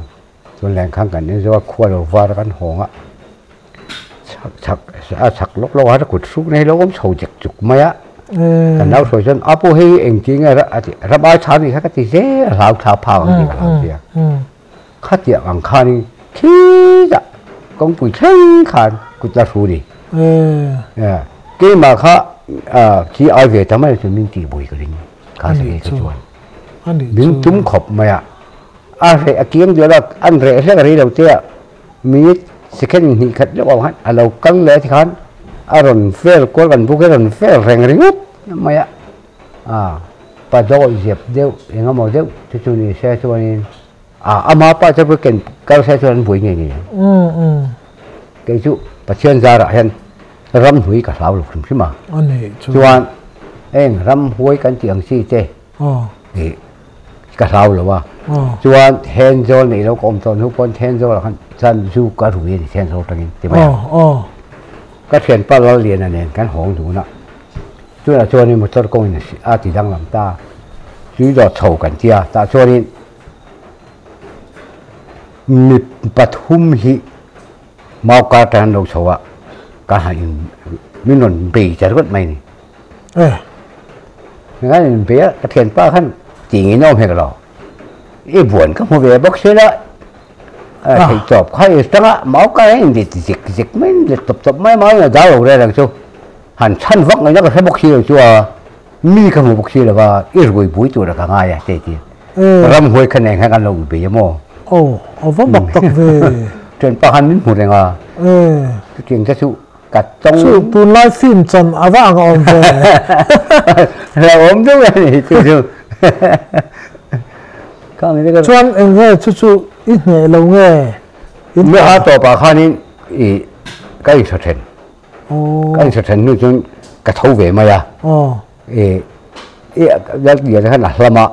Chuan lenkhang kan en zawk a, khua lo var kan hawng a, chhak chhak a chhak lawk lawk a, kut hruk na hi lo awm chho chek chuk mai a. Kan nau sawi chuan a pu hei engtin nge a ti ram ai tha ni kha ka ti zel a hlau thla phak ang tih ka hlau sia. Khatiang ang khanin khitah kawngpui thleng khan kut la hru ni. Keimah kha chi ai ve ta mai chu min tihbui ka ring kha sakei kha chuan. Min tum khawp mai a. A reh a kiang dial a, an reh hlek a rei lo te a, minute second hnih khat leuh ang khan a lo kal leh ti khan a rawn vel kual kan buk hi a rawn vel reng ringawt mai a, a pa dawi zep deuh eng emaw deuh te chu ni se chuanin a ama pa chu ken kal se chuan an buai ngei ngei ang. Kei chu Pathian zarah hian ramhnui ka hlau lo hrim hrim a, chuan heng ramhuai kan tih ang chi te ih ka hlau lo a, chuan Thenzawl neih lo ka awm tawh hnu pawn Thenzawl ah khan chuan zu ka rui a ni Thenzawl atangin ti mai a. Ka thianpa Lalliana nen kan hawng dun a, chutah chuanin motor kawngin a ti danglam ta, tui dawt chho kan ti a, tah chuanin mi pathum hi mau kar tan an lo chho a, ka han in min rawn bei ta ringawt mai a ni. Kan in bei a, ka thianpa khan tih ngei na awm hek lo, i buan ka hmu ve bawk sia la, theih tawp kha i tang a, mau kar hian in rit zik zik mai in rit tawp tawp mai a, mau in a dau lo reng reng chu han chhan vak ngaihna ka hre bawk si lo chu a, mi ka hmu bawk si lo va, i rui bui tur a ka ngai a te ti, ramhuai kha nen khan kan lo bei a maw. Aw, a va mak tak ve. Thianpa khan min hmu reng a, chutiang te chu. Ka tawng. Chu tunlai film chan a va ang awm ve. Hlauhawm deuh a ni chu chu. Chuan eng nge chu chu i hneh lo nge? Mi a tawpah khanin i ka inhre then. Ka inhre then hnu chuan ka tho ve mai a. I i Lalliana khan a hlam a,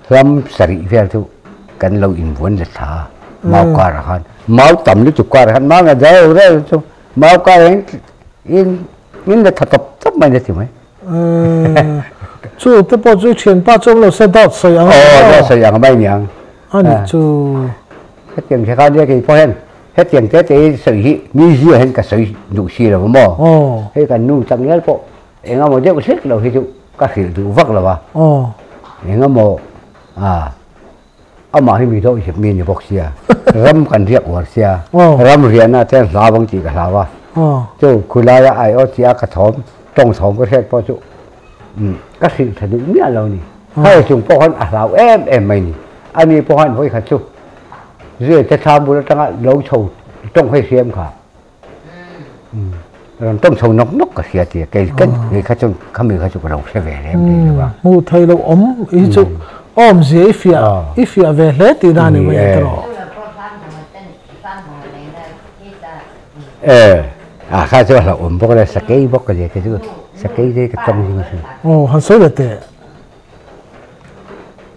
hlam sarih vel chu kan lo invuan let thla a, mau karah khan. Mau tam lutuk karah khan mau na deuh deuh chu mau karah hian in in la tha tawp tawp mai na ti mai. Chu te pawh chu i thianpa chu awm lo se dawt sawi ang. Aw dawt sawi ang mai niang. A ni chu. Hetiang kha khan nia kei pawh hian hetiang te te hi sawi hi mizia hian ka sawi duh si lo maw. Hei kan nu tak ngial pawh Eng emaw deuh hlek lo hi chu ka hrilh duh vak lo a, eng emaw ah amah hi mi dawh zep mi a ni bawk sia, ram kan riak uar sia, ram riahna te hlau ang tih ka hlau a, chu khulaia aiawt tih a ka thawm tawng thawm ka hriat pawh chu ka hrilh tha duh miah lo a ni. Hei chung pawh khan a hlau em em mai ni, ani pawh khan vawikhat chu zir te thlam bul atanga lo chho tawng hei hriam kha. Rawn tawng chho nawk nawk ka hria tia kei ka ni kha chu khami kha chu ka lo hre ve lem thei lo a. Hmuh thei lo awm hi chu awmzia i fiah i fiah ve hle tih na ni mai ang tawh. E a kha chu a hlauh awm bawk a sakei bawk ka nia kei chu sakei te ka tawng zing a. Aw han sawi ve teh.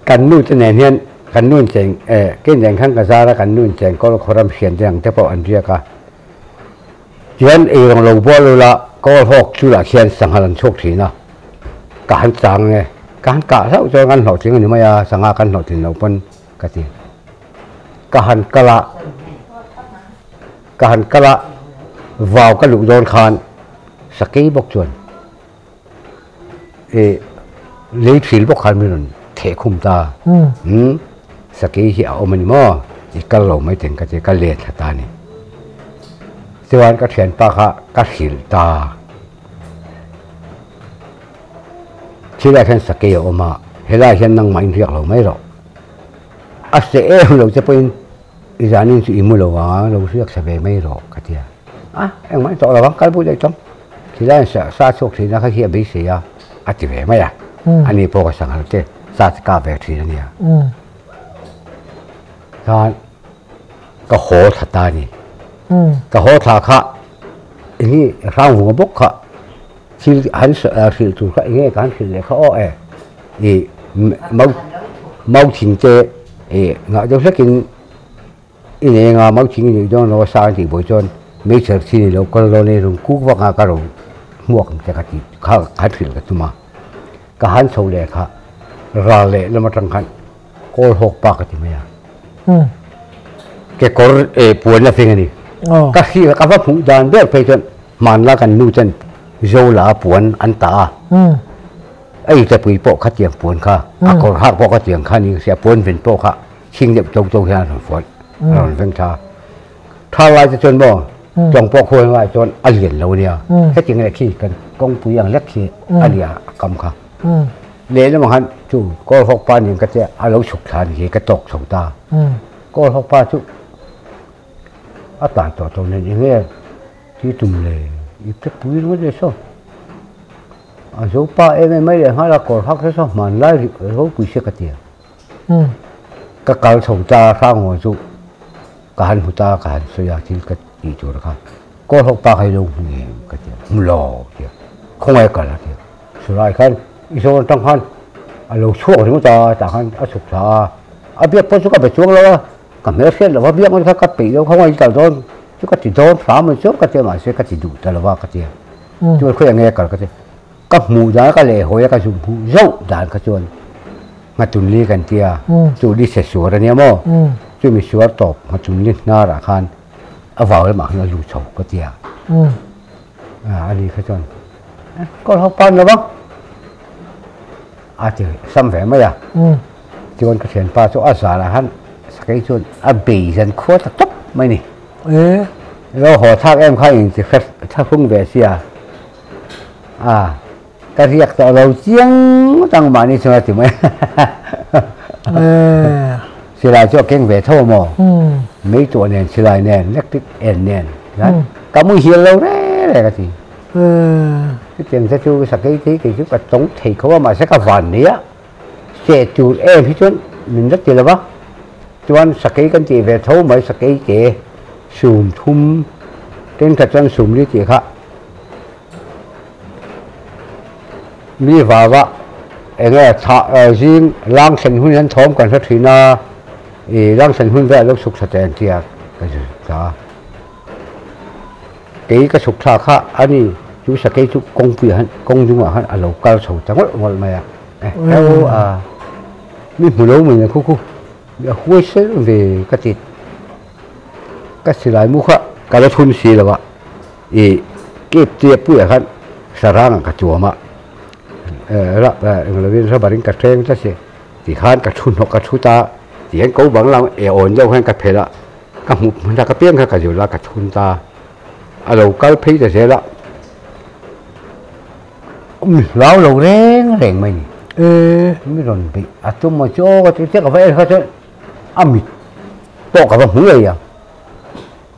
Kan nu te nen hian kan nu in cheng eh kei nen khan ka zar a kan nu in cheng kawl khaw ram hrian te ang te pawh an riak a tihian eirawng lo bual ula kawl hawk chulah khian sanghal an chhuak thin a ka han chang nge ka han kah hlauh chuan kan hlawhtling a ni mai a sangha kan hlawhtlin loh pawn ka ti ka han kal a ka han kal a vau ka luh dawn khan sakei bawk chuan. I lei thil bawk khan min rawn theh khum ta. Umm sakei hi a awm a ni maw? I kal lo mai teng ka ti ka let thla ta a ni. Chuan ka thianpa kha ka hrilh ta. Thilaiah hian sakei a awm a, helaiah hian nangmah in riak lo mai rawh. A seh em lo che pawhin i zanin chu i mu lo ang a, lo riak thla ve mai rawh ka ti a. A engmah i tawh lo ang, kal pui daih tawng. Thilaiin sa sa chhuak thin a kha hi a beisei a, a ti ve mai a. Ani pawh ka sanghal te sa chu kap ve thin a nia. Chuan ka haw thla ta a ni. Ka haw thla kha eng nge hrangvunga bawk kha thil han hrilh tur kha eng nge ka han hrilh leh kha aw e i. Mau mau thing te e ngah deuh hlekin i nei anga mau thing i neih dawn lo a sa an tih buai chuan meichher thi nei lo kal dawn e rawn kuk vak a ka ro hmuak ang che ka ti kha khan hrilh ka tum a ka han chho leh kha ral leh lam atang khan kawl hawk pa ka ti mai a kekawr e puan a feng a ni ka hrilh ka va hmuh dan ber phei chuan hmanla kan nu ten Zola puan an ta a. Ei te pui pawh khatiang puan kha, a kawr hak pawh khatiang kha ni sia puan ven pawh kha chhing deuh to to hian a rawn fuan, a rawn veng tha. Tha lai te chuan maw tlawng pawh khawi ngai chuan a lian lo nia. Hetiang leh khi kan kawngpui ang lek khi a nia a kam kha. Lehlam ah khan chu Kawlhawk pa nen ka tia a lo chhuk thla ni hi ka tawk chho ta. Kawlhawk pa chu a tan tawh tawh nen eng nge Ti tum le, i pe pui ringawt le saw. A zo pa em em mai leh nghal a kawr hak te saw hman lai rih ropui se ka ti a. Ka kal chho ta hrang haw chu ka han hmu ta ka han sawi a thil ka tih tur kha kawr hawk pa kha i lo hmu em ka ti a, hmu lo ti a, khawngaih kal a ti a. Silai khan i zawn atang khan a lo chhuak ringawt a tah khan a chhuk thla a, a biak pawh chu ka be chuang lo a, ka hmelhriat lo va biak ngawt kha ka peih lo khawngaih i kal dawn. Chu ka ti dawn hram mai chu ka ti a mahse ka ti duh ta lo va ka ti a. Chuan khawi ang nge kal ka ti. Ka hmuh dan ka lehhawi a ka zu hmuh zauh dan kha chuan Nghatunli kan ti a, chu li se suar a nia maw? Chumi suar tawp Nghatunli hnarah khan a vau lamah khan a lu chho ka ti a. A ni kha chuan kawl ho pan lo vang a ti sam ve mai a. Chuan ka thianpa chu a zanah khan sakei chuan a bei zan khua ta tawp mai ni. E. Lo haw thlak em kha in ti hre thlahrung ve sia. A ka riak tawh lo chiang tang mahni chuan a ti mai. E. Silai chu a keng ve tho maw? Mei tuah nen silai nen electric en nen ka muhil lo reng reng a ti. E. Chutiang te chu sakei te hi kei chu ka tawng thei kho a mahse ka van nei a. Seh tur em hi chuan min la ti lo va, chuan sakei kan tih ve tho mai sakei ke sum thum thenkhat chuan sum li tih kha mi vava eng nge thah zing lang thlen hun hian thawm kan hre thin a, ih lang thlen hun velah lo chhuk thla teh an ti a ka zir ta a. Kei ka chhuk thla kha a ni, chu sakei chu kawngpuiah khan kawng dungah khan a lo kal chho ta ngawlh ngawlh mai a, heo a mi hmu lo mai khu khu a huai sel ve ka ti ka silai mu kha ka la thun si lo a, ih kep tia puiah khan sarangah ka tuam a, eng lovin rubber in ka hreng ta si tikhan ka thu hnawk ka thu ta tihian ko bang lam eh awn deuh hian ka phelh a. Ka hmuh hmasa ka piang kha ka zul a, ka chhun ta. A lo kal phei ta zel a. Mi hlau lo reng reng mai ni. E. Mi rawn beih a tum a chu aw ka ti chiah ka va en kha chuan a mit pawh ka va hmu ngei a.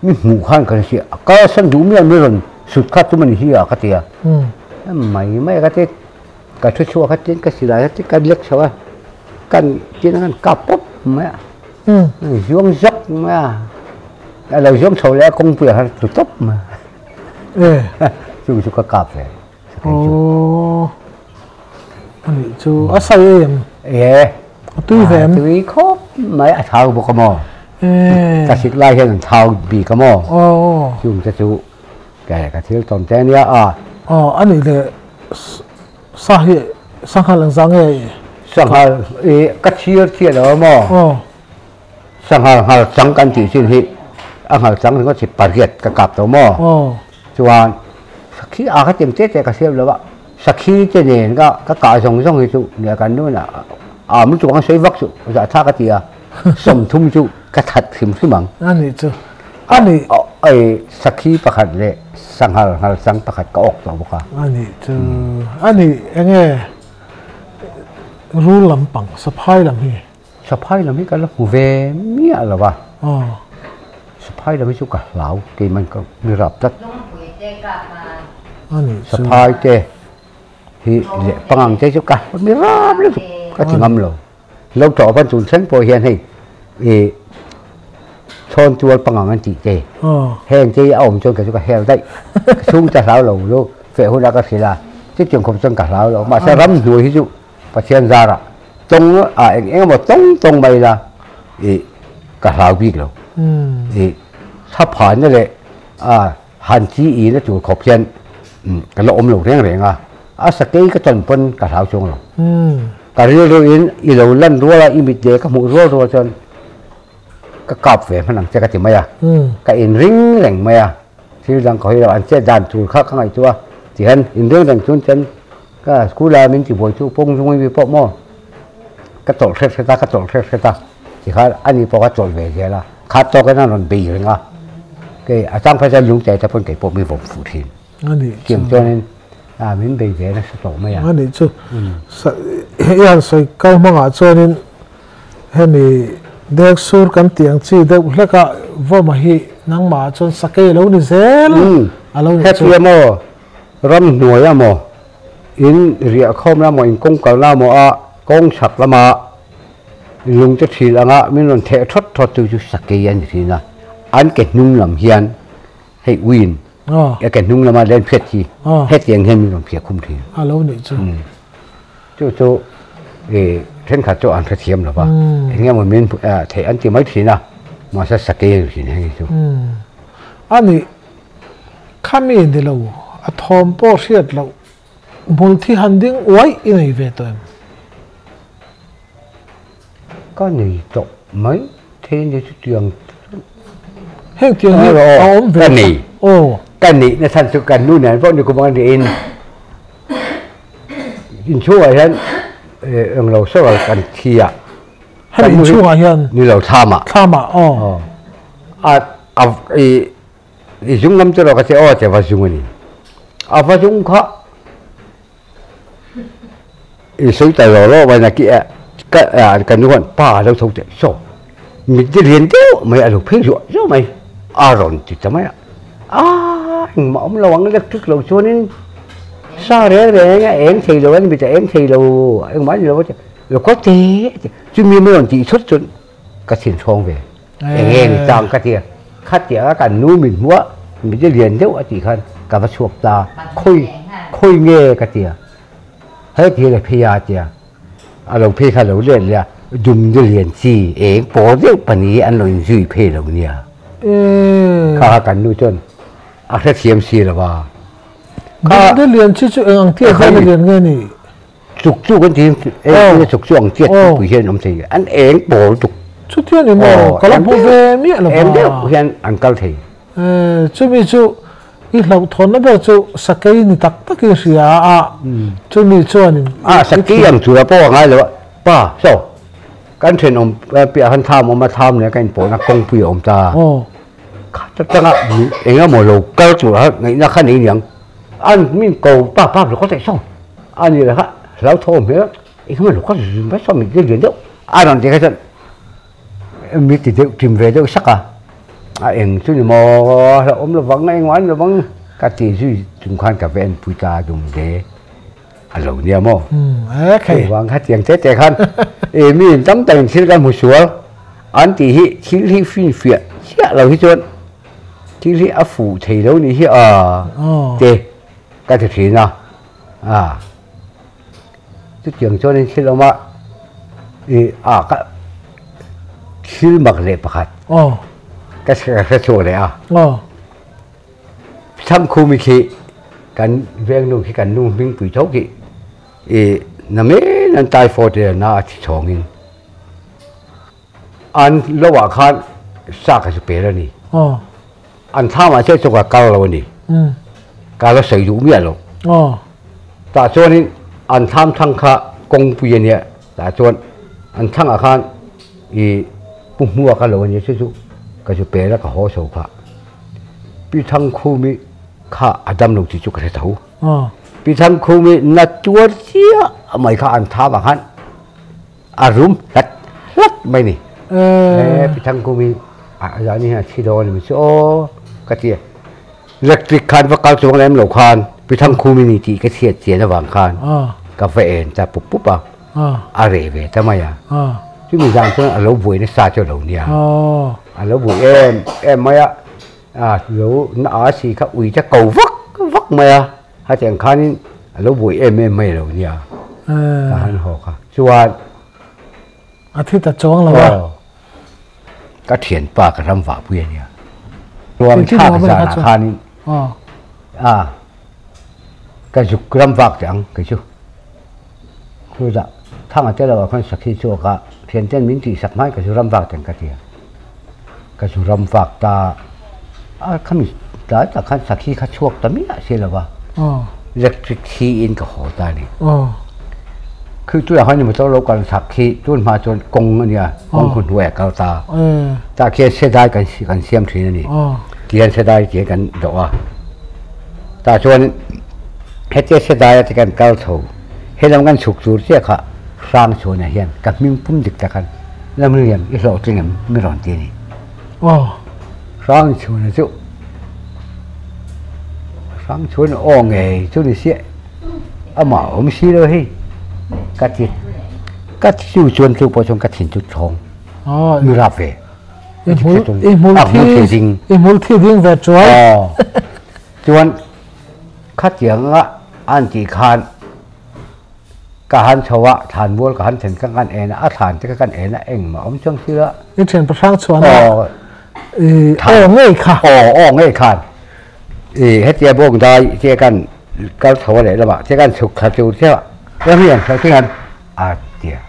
Mi hmuh khan ka hre si a kalsan duh miah mi rawn sut kha tum a ni hi a ka ti a. Mai mai ka ti ka thu chhuak kha tin ka silai kha tin ka lek chho a kan tin a kan kap pawp mai a. Zuang zawk mai a, a lo zuang chho leh a kawngpui ah khan tlu tawp mai a, chung chu ka kap ve sakei chu. Aww anih chu a sai em? E. A tui ve em? A tui khawp mai a thau bawk a maw? E. Ka sik lai hian an thau bik a maw? Aww. Chung te chu ka thil tawn te ania a. Aw anih leh Sa hi sanghal ang zah nge i? Sanghal i ka chhir chiah lo a maw? Aw. Sanghal nghal chang kan tih chin hi a nghal chang ringawt hi pariat ka kap tawh maw? Aw. Chuan sakhi a kha tiang te te ka siam lo a, sakhi te nen ka ka kah zawng zawng hi chu nia kan nu in a am lutuk ang sawi vak chu zah thlak a ti a, sawmthum chu ka that hrim hrim ang. A nih chu. A nih. Ei sakhi pakhat leh sanghal nghal chang pakhat ka awk tawh bawk a. A nih chu. A nih eng nge rul lampang saphai lam hi? Saphai lam hi ka la hmu ve miah lo a. Aw. Saphai lam hi chu ka hlau keiman ka mi rap tlat. A nih chu. Saphai te hi leh pangang te chu ka mi rap lutuk ka ti ngam lo. Lo tawh van chun thleng pawh hian hei ih chhawn tual pangang an tih te heng te hi a awm chuan kei chu ka hel daih ka chhung te hlau lo lu feh hunah ka hrilh a chutiang khawp chuan ka hlau lo mahse ramhnuai hi chu Pathian zarah Tawng ah eng eng emaw tawng tawng mai ila ih ka hlau bik lo. Ih thlaphana leh a han chi i na tur khawp hian ka la awm lo reng reng a, a sakei ka tawn pawn ka hlau chuang lo. Ka rilru in i lo lan rual a, i mit leh ka hmuh rual rual chuan ka kap ve hman ang che ka ti mai a, ka inring reng mai a, thil dang ka hawi lo, an chet dan tur kha ka ngaihtuah a, tihian inring reng chuan chuan Ka school a min tibuai chu pawng zung imi pawh maw ka tawlh hret hret a, ka tawlh hret hret a tikhan ani pawh ka tawlh ve zel a, khat tawk in a rawn bei reng a, kei a chang phei chuan lungte te pawn kei pawh mi vawm fuh thin. Tiang chuanin a min bei ve nasa tawh mai a. Ani chu i han sawi kal hmangah chuanin hemi dek sur kan tih ang chi deuh hlek a vawma hi nangmah ah chuan sakei a lo ni zel a lo ni chu. Hetia maw Ramhnuai amaw, in riahkhawmna amaw, in kawngkalna amaw a kawng chhak lama lungte thil anga min rawn theh thawt thawt tu chu sakei a ni thin a. An ke hnung lam hian hei uiin a ke hnung lama len phiat hi hetiang hian min rawn phiah khum thin. A lo nih chu. Chu chu i thenkhat chu an hrethiam lo va, eng emaw min theih an ti mai thin a, mahse sakei a ni thin heng hi chu. A nih. Khami ni lo, a thawm pawh hriat loh, hmul thi han ding uai i nei ve tawh em? Ka nei tawh mai thei ni chutiang chuan. Heng tiang hi a awm ve Ka nei. Aw. Ka neih na chhan chu kan nu nen pawh ni kum ang niin inchhungah hian englo sawi kan thi a. Hemi inchhungah hian? Ni lo, thlamah. Thlamah, aw. A a i I zung ngam chu rawh ka che aw che va zung a ni. A va zung kha i sawi ta lo lo mai na ki a ka a kan nu khan pa a lo tho teh saw mit te lian deuh mai a lo phei zuah zuah mai a rawn ti ta mai a a engmah awm lo ang electric lo chuanin sa reng reng a eng thei lo a ni mit a eng thei lo engmah a ni lo a ti lo kawt te chumi mai rawn tih thut chuan ka thinchhawng ve. Eng nge ni chang ka ti a, khatiang a kan nu min hmuh a, mit hi lian deuh a tih khan ka va chhuak ta, khawi khawi nge ka ti a, heti hian a phei a tia, a lo phei kha a lo let leh a, dum ni lian chi eng pawl deuh pahnih an lo inzui phei lo nia, kha kha kan nu chuan a hrethiam si lo va. Dum ni lian chi chu eng ang tiat hian a lian nge ni? Chuk chu kan ti eng chuk chu ang chiat pui hian awm thei an eng pawl tuk. Chutiang ni maw ka la hmu ve miah lo eng deuh hian an kal thei. Chumi chu i hlauhthawnna ber chu sakei ni tak takin hria a chumi chuanin a sakei ang tura pawh a ngai lo a pa saw kan thenawm piah khan thlam awm a thlam nen kan inpawhna kawngpui a awm ta kha chutanga eng emaw lo kal tur a ngaihna kha nei niang an min ko pa pa lo kal theih saw A ni leh kha hlauthawm hmel a, eng emaw lo kal mai saw mit lian deuh a rawn ti kha chuan mi ti deuh tim ve deuh sak a, a eng chu ni maw hlauhawm lovang engmah a ni lovang ka ti zui chung khan ka va enpui ta dum ve a lo nia maw. Chuvang kha tiang te te khan e mi in tam takin thil kan hmu sual an tih hi thil hi finfiah chiah lo hi chuan thil hi a fuh thei lo nih hi a te ka ti thin a. A, chutiang chuanin thil awm a, i a ka thil mak leh pakhat ka hre chhuak leh a. Chhamkhumi khi kan vengnu khi kan nu hmingpui tho khi i na men an typhoid leh na a thi chhawngin an lo ah khan sa ka chu pel a ni. An thlamah chiah chu ka kal lo a ni. Ka la sawi duh miah lo. Tah chuanin an thlam thlang kha kawngpui a nia. Tah chuan an thlangah khan i pu hmua ka lo a nia chu chu ka zu pel a ka haw chho kha. Pi Thangkhumi kha a dam lo tih chu ka hre tho. Pi Thangkhumi na tuar chiah mai kha an thlamah khan a rum hlat hlat mai ni e pi Thangkumi a zani hian a thi dawn a ni chu aw ka ti a electric khan va kal chuang lem lo khan pi Thangkhumi ni tih ka chhiat chian avang khan ka va en ta pup pup a a reh ve ta mai a chumi zan chuan a lo buai nasa chu a lo nia a lo buai em em mai a a lo na a si kha ui te ko vak vak mai a. Hetiang khanin a lo buai em em mai lo nia ka han haw kha. Chuan. A thi ta chuang lo a. Ka thianpa ka ram vah pui a nia. Ruang thlak zanah khanin a ka zuk ram vak teh ang kei chu. Khuzah thang a tel lo ah khan sakhi chhuak a thianten min tihsak hmain ka zu ram vak teh ang ka ti a. Ka zu ram vak ta a khami tlai tak khan sakhi kha chhuak ta miah si lo va, electric thi in ka haw ta a ni. Khi tunah khan motor lo kal chak khi tun hma chuan kawng a nia, kawng khu hnuaiah kal ta. Tah khian sedai kan kan siam thin a ni. Tihian sedai tih kan dawh a. Tah chuan hetia sedai a ti kan kal chho, helam kan chhuk tur chiah kha hrang chhuanah hian ka hming pum dik tak khan Lamriam i hlawhtling em mi rawn ti a ni. Hrang chhuna chu Hrang chhuna aw ngei chu ni siah amah awm si lo hei ka ti ka ti chu chuan chu pawh chuan ka thin chu thawng mi rap ve i hmul thi i hmul thi ding ve chuai chuan khatianga an tih khan Ka han chho a, thlan mual ka han thlen ka kan en a, a thlan te ka kan en a, engmah awm chuang si lo. I thian pahrang chhuan a, i aw ngei kha. Aw, aw ngei khan. I hetia bawng dai che kan kal chho a lehlamah che kan chhuk thla tur che a, ram hian hlo te hian a tia.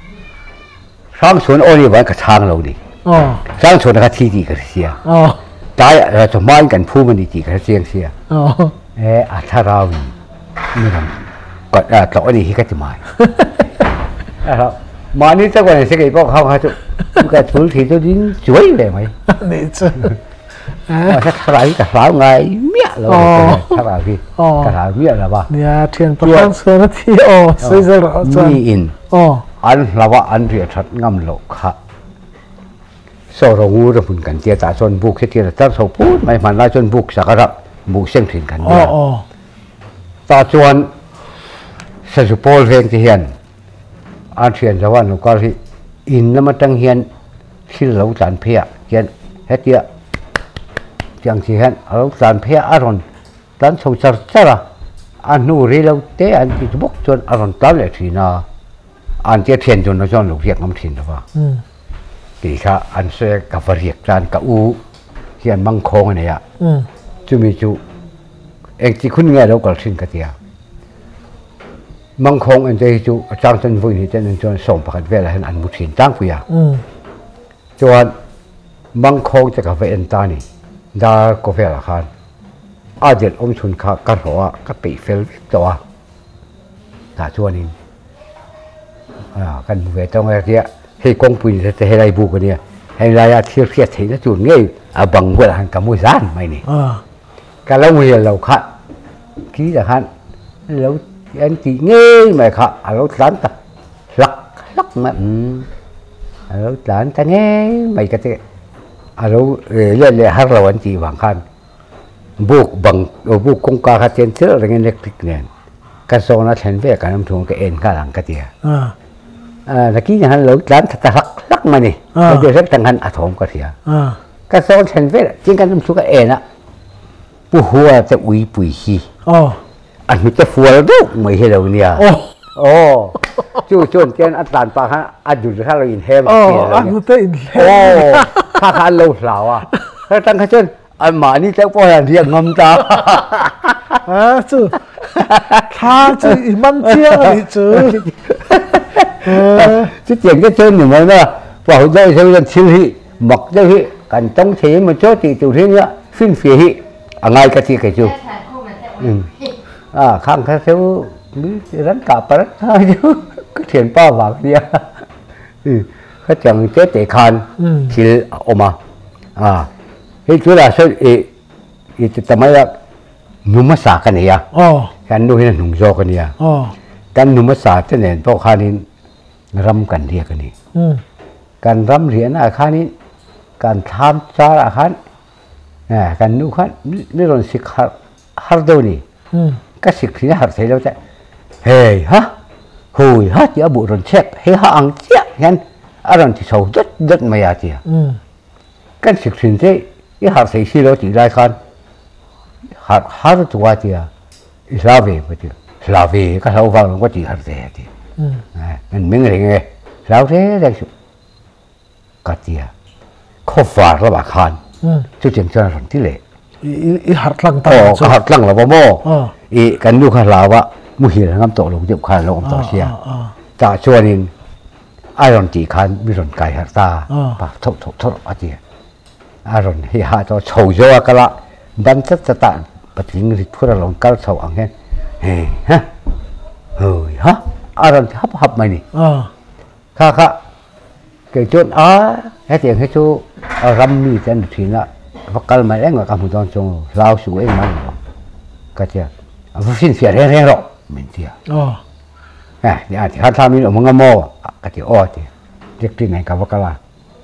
Hrang chhuan aw ni vang ka chhang lo ni. Hrang chhuan kha thi tih ka hre sia. Tlai chawhma in kan phum a ni tih ka hre chiang sia. E a thlarau in mi rawn tlawh a nih hi ka ti mai. Mahni tak chuan se kei pawh kha kha chu ka thul thi chu ding chuai ve mai. Nih chu. Mahse thlarau hi ka hlau ngai miah lo thlarau hi ka hlau miah lo a. Nia thian pahrang chuan a thi aw sawi zel rawh chuan. Mi in an hlau a an riah that ngam loh kha saw ro ngur a hmun kan tia tah chuan buk hi tir a tar chho put mai hmanlai chuan buk sak a rap buh seng thin kan nia. Tah chuan sazu pawl veng te hian An thian zo an lo kal hi in lam atang hian thil lo tlan phei ah hian hetia tiang chi hian a lo tlan phei a a rawn tlan chho char char a a hnu rei lo te an ti bawk chuan a rawn tlan leh thin a an tia thian dun ah chuan lo riak ngam thin lo va tih kha an sawi a ka va riak tan ka u hian mangkhawng a nei a chumi chu engti khun nge a lo kal thin ka tia. Mangkhawng en te hi chu a chang chuan vawi hnih ten an chuan 11 velah hian an mu thin tlangpui a. Chuan mangkhawng te ka va en ta ni dar kaw velah khan a delh awm chhun kha ka hlawh a ka peih fel vek tawh a. Tah chuanin kan hmu ve tawng e tia hei kawngpui ni te helai buk a nia heng laia thil hriat theihna tur ngei a bang bulah khan ka mu zan mai ni. Ka lo hel lo kha khi là khan lo an tih ngei mai kha a lo tlan tak hlak hlak mai umm a lo tlan ta ngei mai ka ti a lo let leh har lo an tih vang khan buk bang buk kawngka kha chen chiah reng electric nen ka zawn a thlen vek an awm thung ka en nghal ang ka ti a nakin ah khan lo tlan ta hlak hlak mai a ni hrep tang khan a thawm ka hria. Ka zawn thlen vel tin kan um chu ka en a Pu Hua te ui pui hi a hnute fual deuh mai hi lo nia aw chu chuan tian a tlan pah khan a dul kha lo in hem a hnute in hem aw kha kha an lo hlau a kha tang kha chuan an mahni te pawh hian riak ngam ta a chu thla chu i man chiang a nih chu chu tiang te chuan ni mai na pa hu deuh hian thil hi Mak deuh hi kan tawng thei emaw chaw tih tur hi nia finfia hi a ngai ka tih kei chu. A khang kha chu ran kah par kha chu ka thianpa vang a nia. Kha chang te te khan thil a awm a. A hei chu lah sawn i i ti ta mai a nu hmasa ka nei a. Kan nu hian a hnung zawk a nia. Kan nu hmasa te nen pawh khanin ram kan riak a ni. Kan ram riahna ah khanin kan thlam char ah khan kan nu khan mi rawn sik har har deuh a ni. Ka sik thin a har thei lo te hei ha hui ha tih a buh rawn chhek hei ha ang chiah hian a rawn ti chho dawt dawt mai a tia. Kan sik thin te i har thei si lo tih lai khan har har chu a tia. I hla ve ka ti. Hla ve ka hlau vang lo ka ti har ve a ti. An meng reng e. Hlau reng reng suh. Ka ti a, khawvar lamah khan chutiang chuan a rawn ti leh. I harh tlang ta chu. Aw, ka harh tlang lo va maw? I kan nu kha hlau a, muhil a ngam tawh lo deuh khan a lo awm tawh sia. Tah chuanin a rawn tih khan mi rawn kai harh ta, pa tho tho tho a ti a. A rawn hi hah tawh chho zo a kal a, ban chat chat ah patling rit phur a rawn kal chho ang hian hei ha, hei ha a rawn ti hap hap mai ni. Kha kha kei chuan a hetiang hi chu ram mi te an ni thin a, va kal mai engmah ka hmu dawn chuang lo, hlau suh engmah a ni lo ka ti a, a va finfiah reng reng rawh min ti a. A ti khan thla min awm anga maw ka ti aw a ti, electric nen ka va kal a,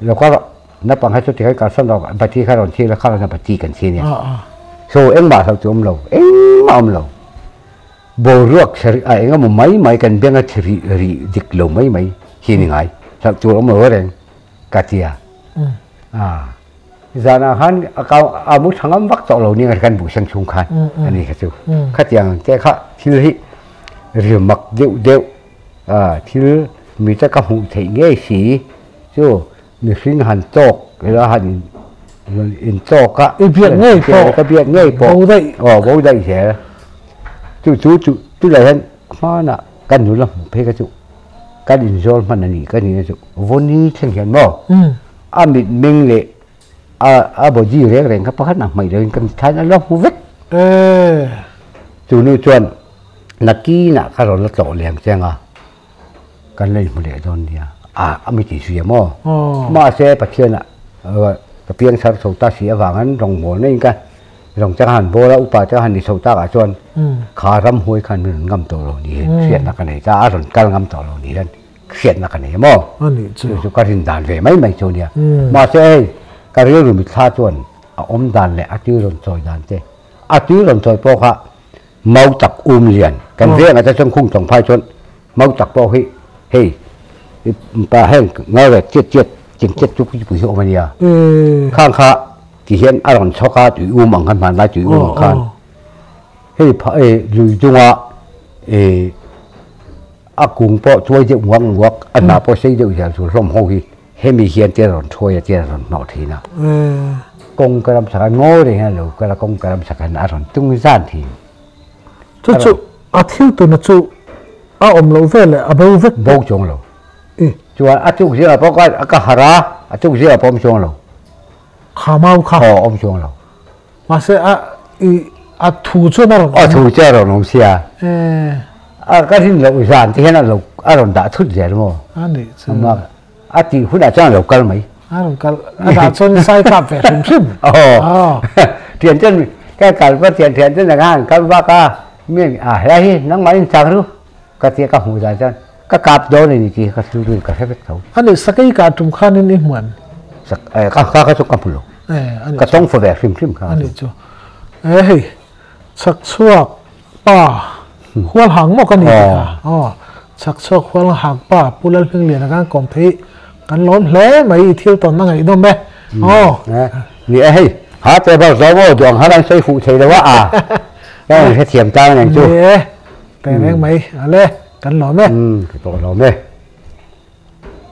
lo kal rawh naupang kha chu tikhan kalsan rawh bati kha rawn thil a kha rawn bati kan thi ania, so engmah hlo chu awm lo engmah awm lo. Boruak thla a eng emaw mai mai kan beng a thi rih rih dik lo mai mai hi ni ngai hlauh tur awm lo reng ka ti a. A zanah khan a kau a mu tha ngam vak tawh lo nia kan buh seng chhung khan a ni kha chu. Khatiang ang te kha thil hi ri mak deuh deuh a thil mi te ka hmuh theih ngei si chu mihring han tawk ila han in in tawk a I biak ngei pawh ka biak ngei pawh bo daih aw bo daih zel chu chu chu chulai hian hmanah kan nula hmuh phei kha chu kan inzawl hman a ni ka nihna chu vawni thleng hian maw a mitmeng leh a a body reng reng kha pakhat ah hmaih loin ka mitthla in a lo hmu vek chu nu chuan nakinah ka rawn la tlawh lem chiang a. Kan la inhmu leh dawn nia. A a mi tih zui a maw? Mahse Pathianah ka piang chhar chho ta si avangin rawngbawlna in ka rawng chang han bawl a, upa te han ni chho takah chuan kha ramhuai khan min rawn ngam tawh lo ni hian hriatna ka nei ta, a rawn kal ngam tawh lo ni hian hriatna ka nei a maw? Chu chu ka rin dan ve mai mai chu nia. Mahse hei ka rilru mitthla chuan a awm dan leh a tui rawn chawi dan te, a tui rawn chawi pawh kha Mau tak um lian kan veng ah te chuan khung tawng phai chuan mau tak pawh hi hei pa heng ngai ve chiat chiat ching chiat chu pui pui hi awm a nia khang kha ti hian a rawn chhawk a tui um ang khan hmanlai tui um ang khan hei pha e lui dunga e a kung pawh chuai deuh nguak nguak a hna pawh sei deuh hian chu hlawm ho hi Hemi hian te rawn thuai a te rawn hnawh thin a. Kawng ka ram sak a ngawi reng hian a lo kal a, kawng ka ram sak hian a rawn tung zan thin. Chu chu a thil tuna chu a awm loh vel eh a bo vek. Bo chuang lo. Chuan a chuk zingah pawh ka ka harh a, a chuk zingah pawh awm chuang lo. Kha mau kha. Aw awm chuang lo. Mahse a i a thu chuan a rawn awm. A thu chuan a rawn awm sia. A ka rin loh zan te hian a lo a rawn dah thut zel maw? A nih chu. A tih hunah chuan a lo kal mai. A rawn kal a dah chuan sai kap ve hrim hrim. Aw. Thian ten ka kal va thian thian ten anga an kal vak a mi a helai hi nangmah in chang ru ka tia ka hmuh dan chuan ka kap dawn a ni tih ka thil rin ka hre vek tho. A nih sakei kah tum khanin i hmuan? Sak ka ka chu ka hmu lo. Ka tawng fa ve hrim hrim kha. A nih chu. E hei chhak chhuak pa hual hang maw ka ni tih kha. Aw chhak chhuak hual hang pa Pu Lalhmingliana khan kawm theih kan lawm hle mai i thil tawnna ngaihnawm e. Aw. Ni e hei ha te bar zo maw duang han an sawi fuh thei lo a a. Ka hrethiam tlang nen chu. Ni e. Teh reng mai ale kan lawm e. Ka pawh lawm e.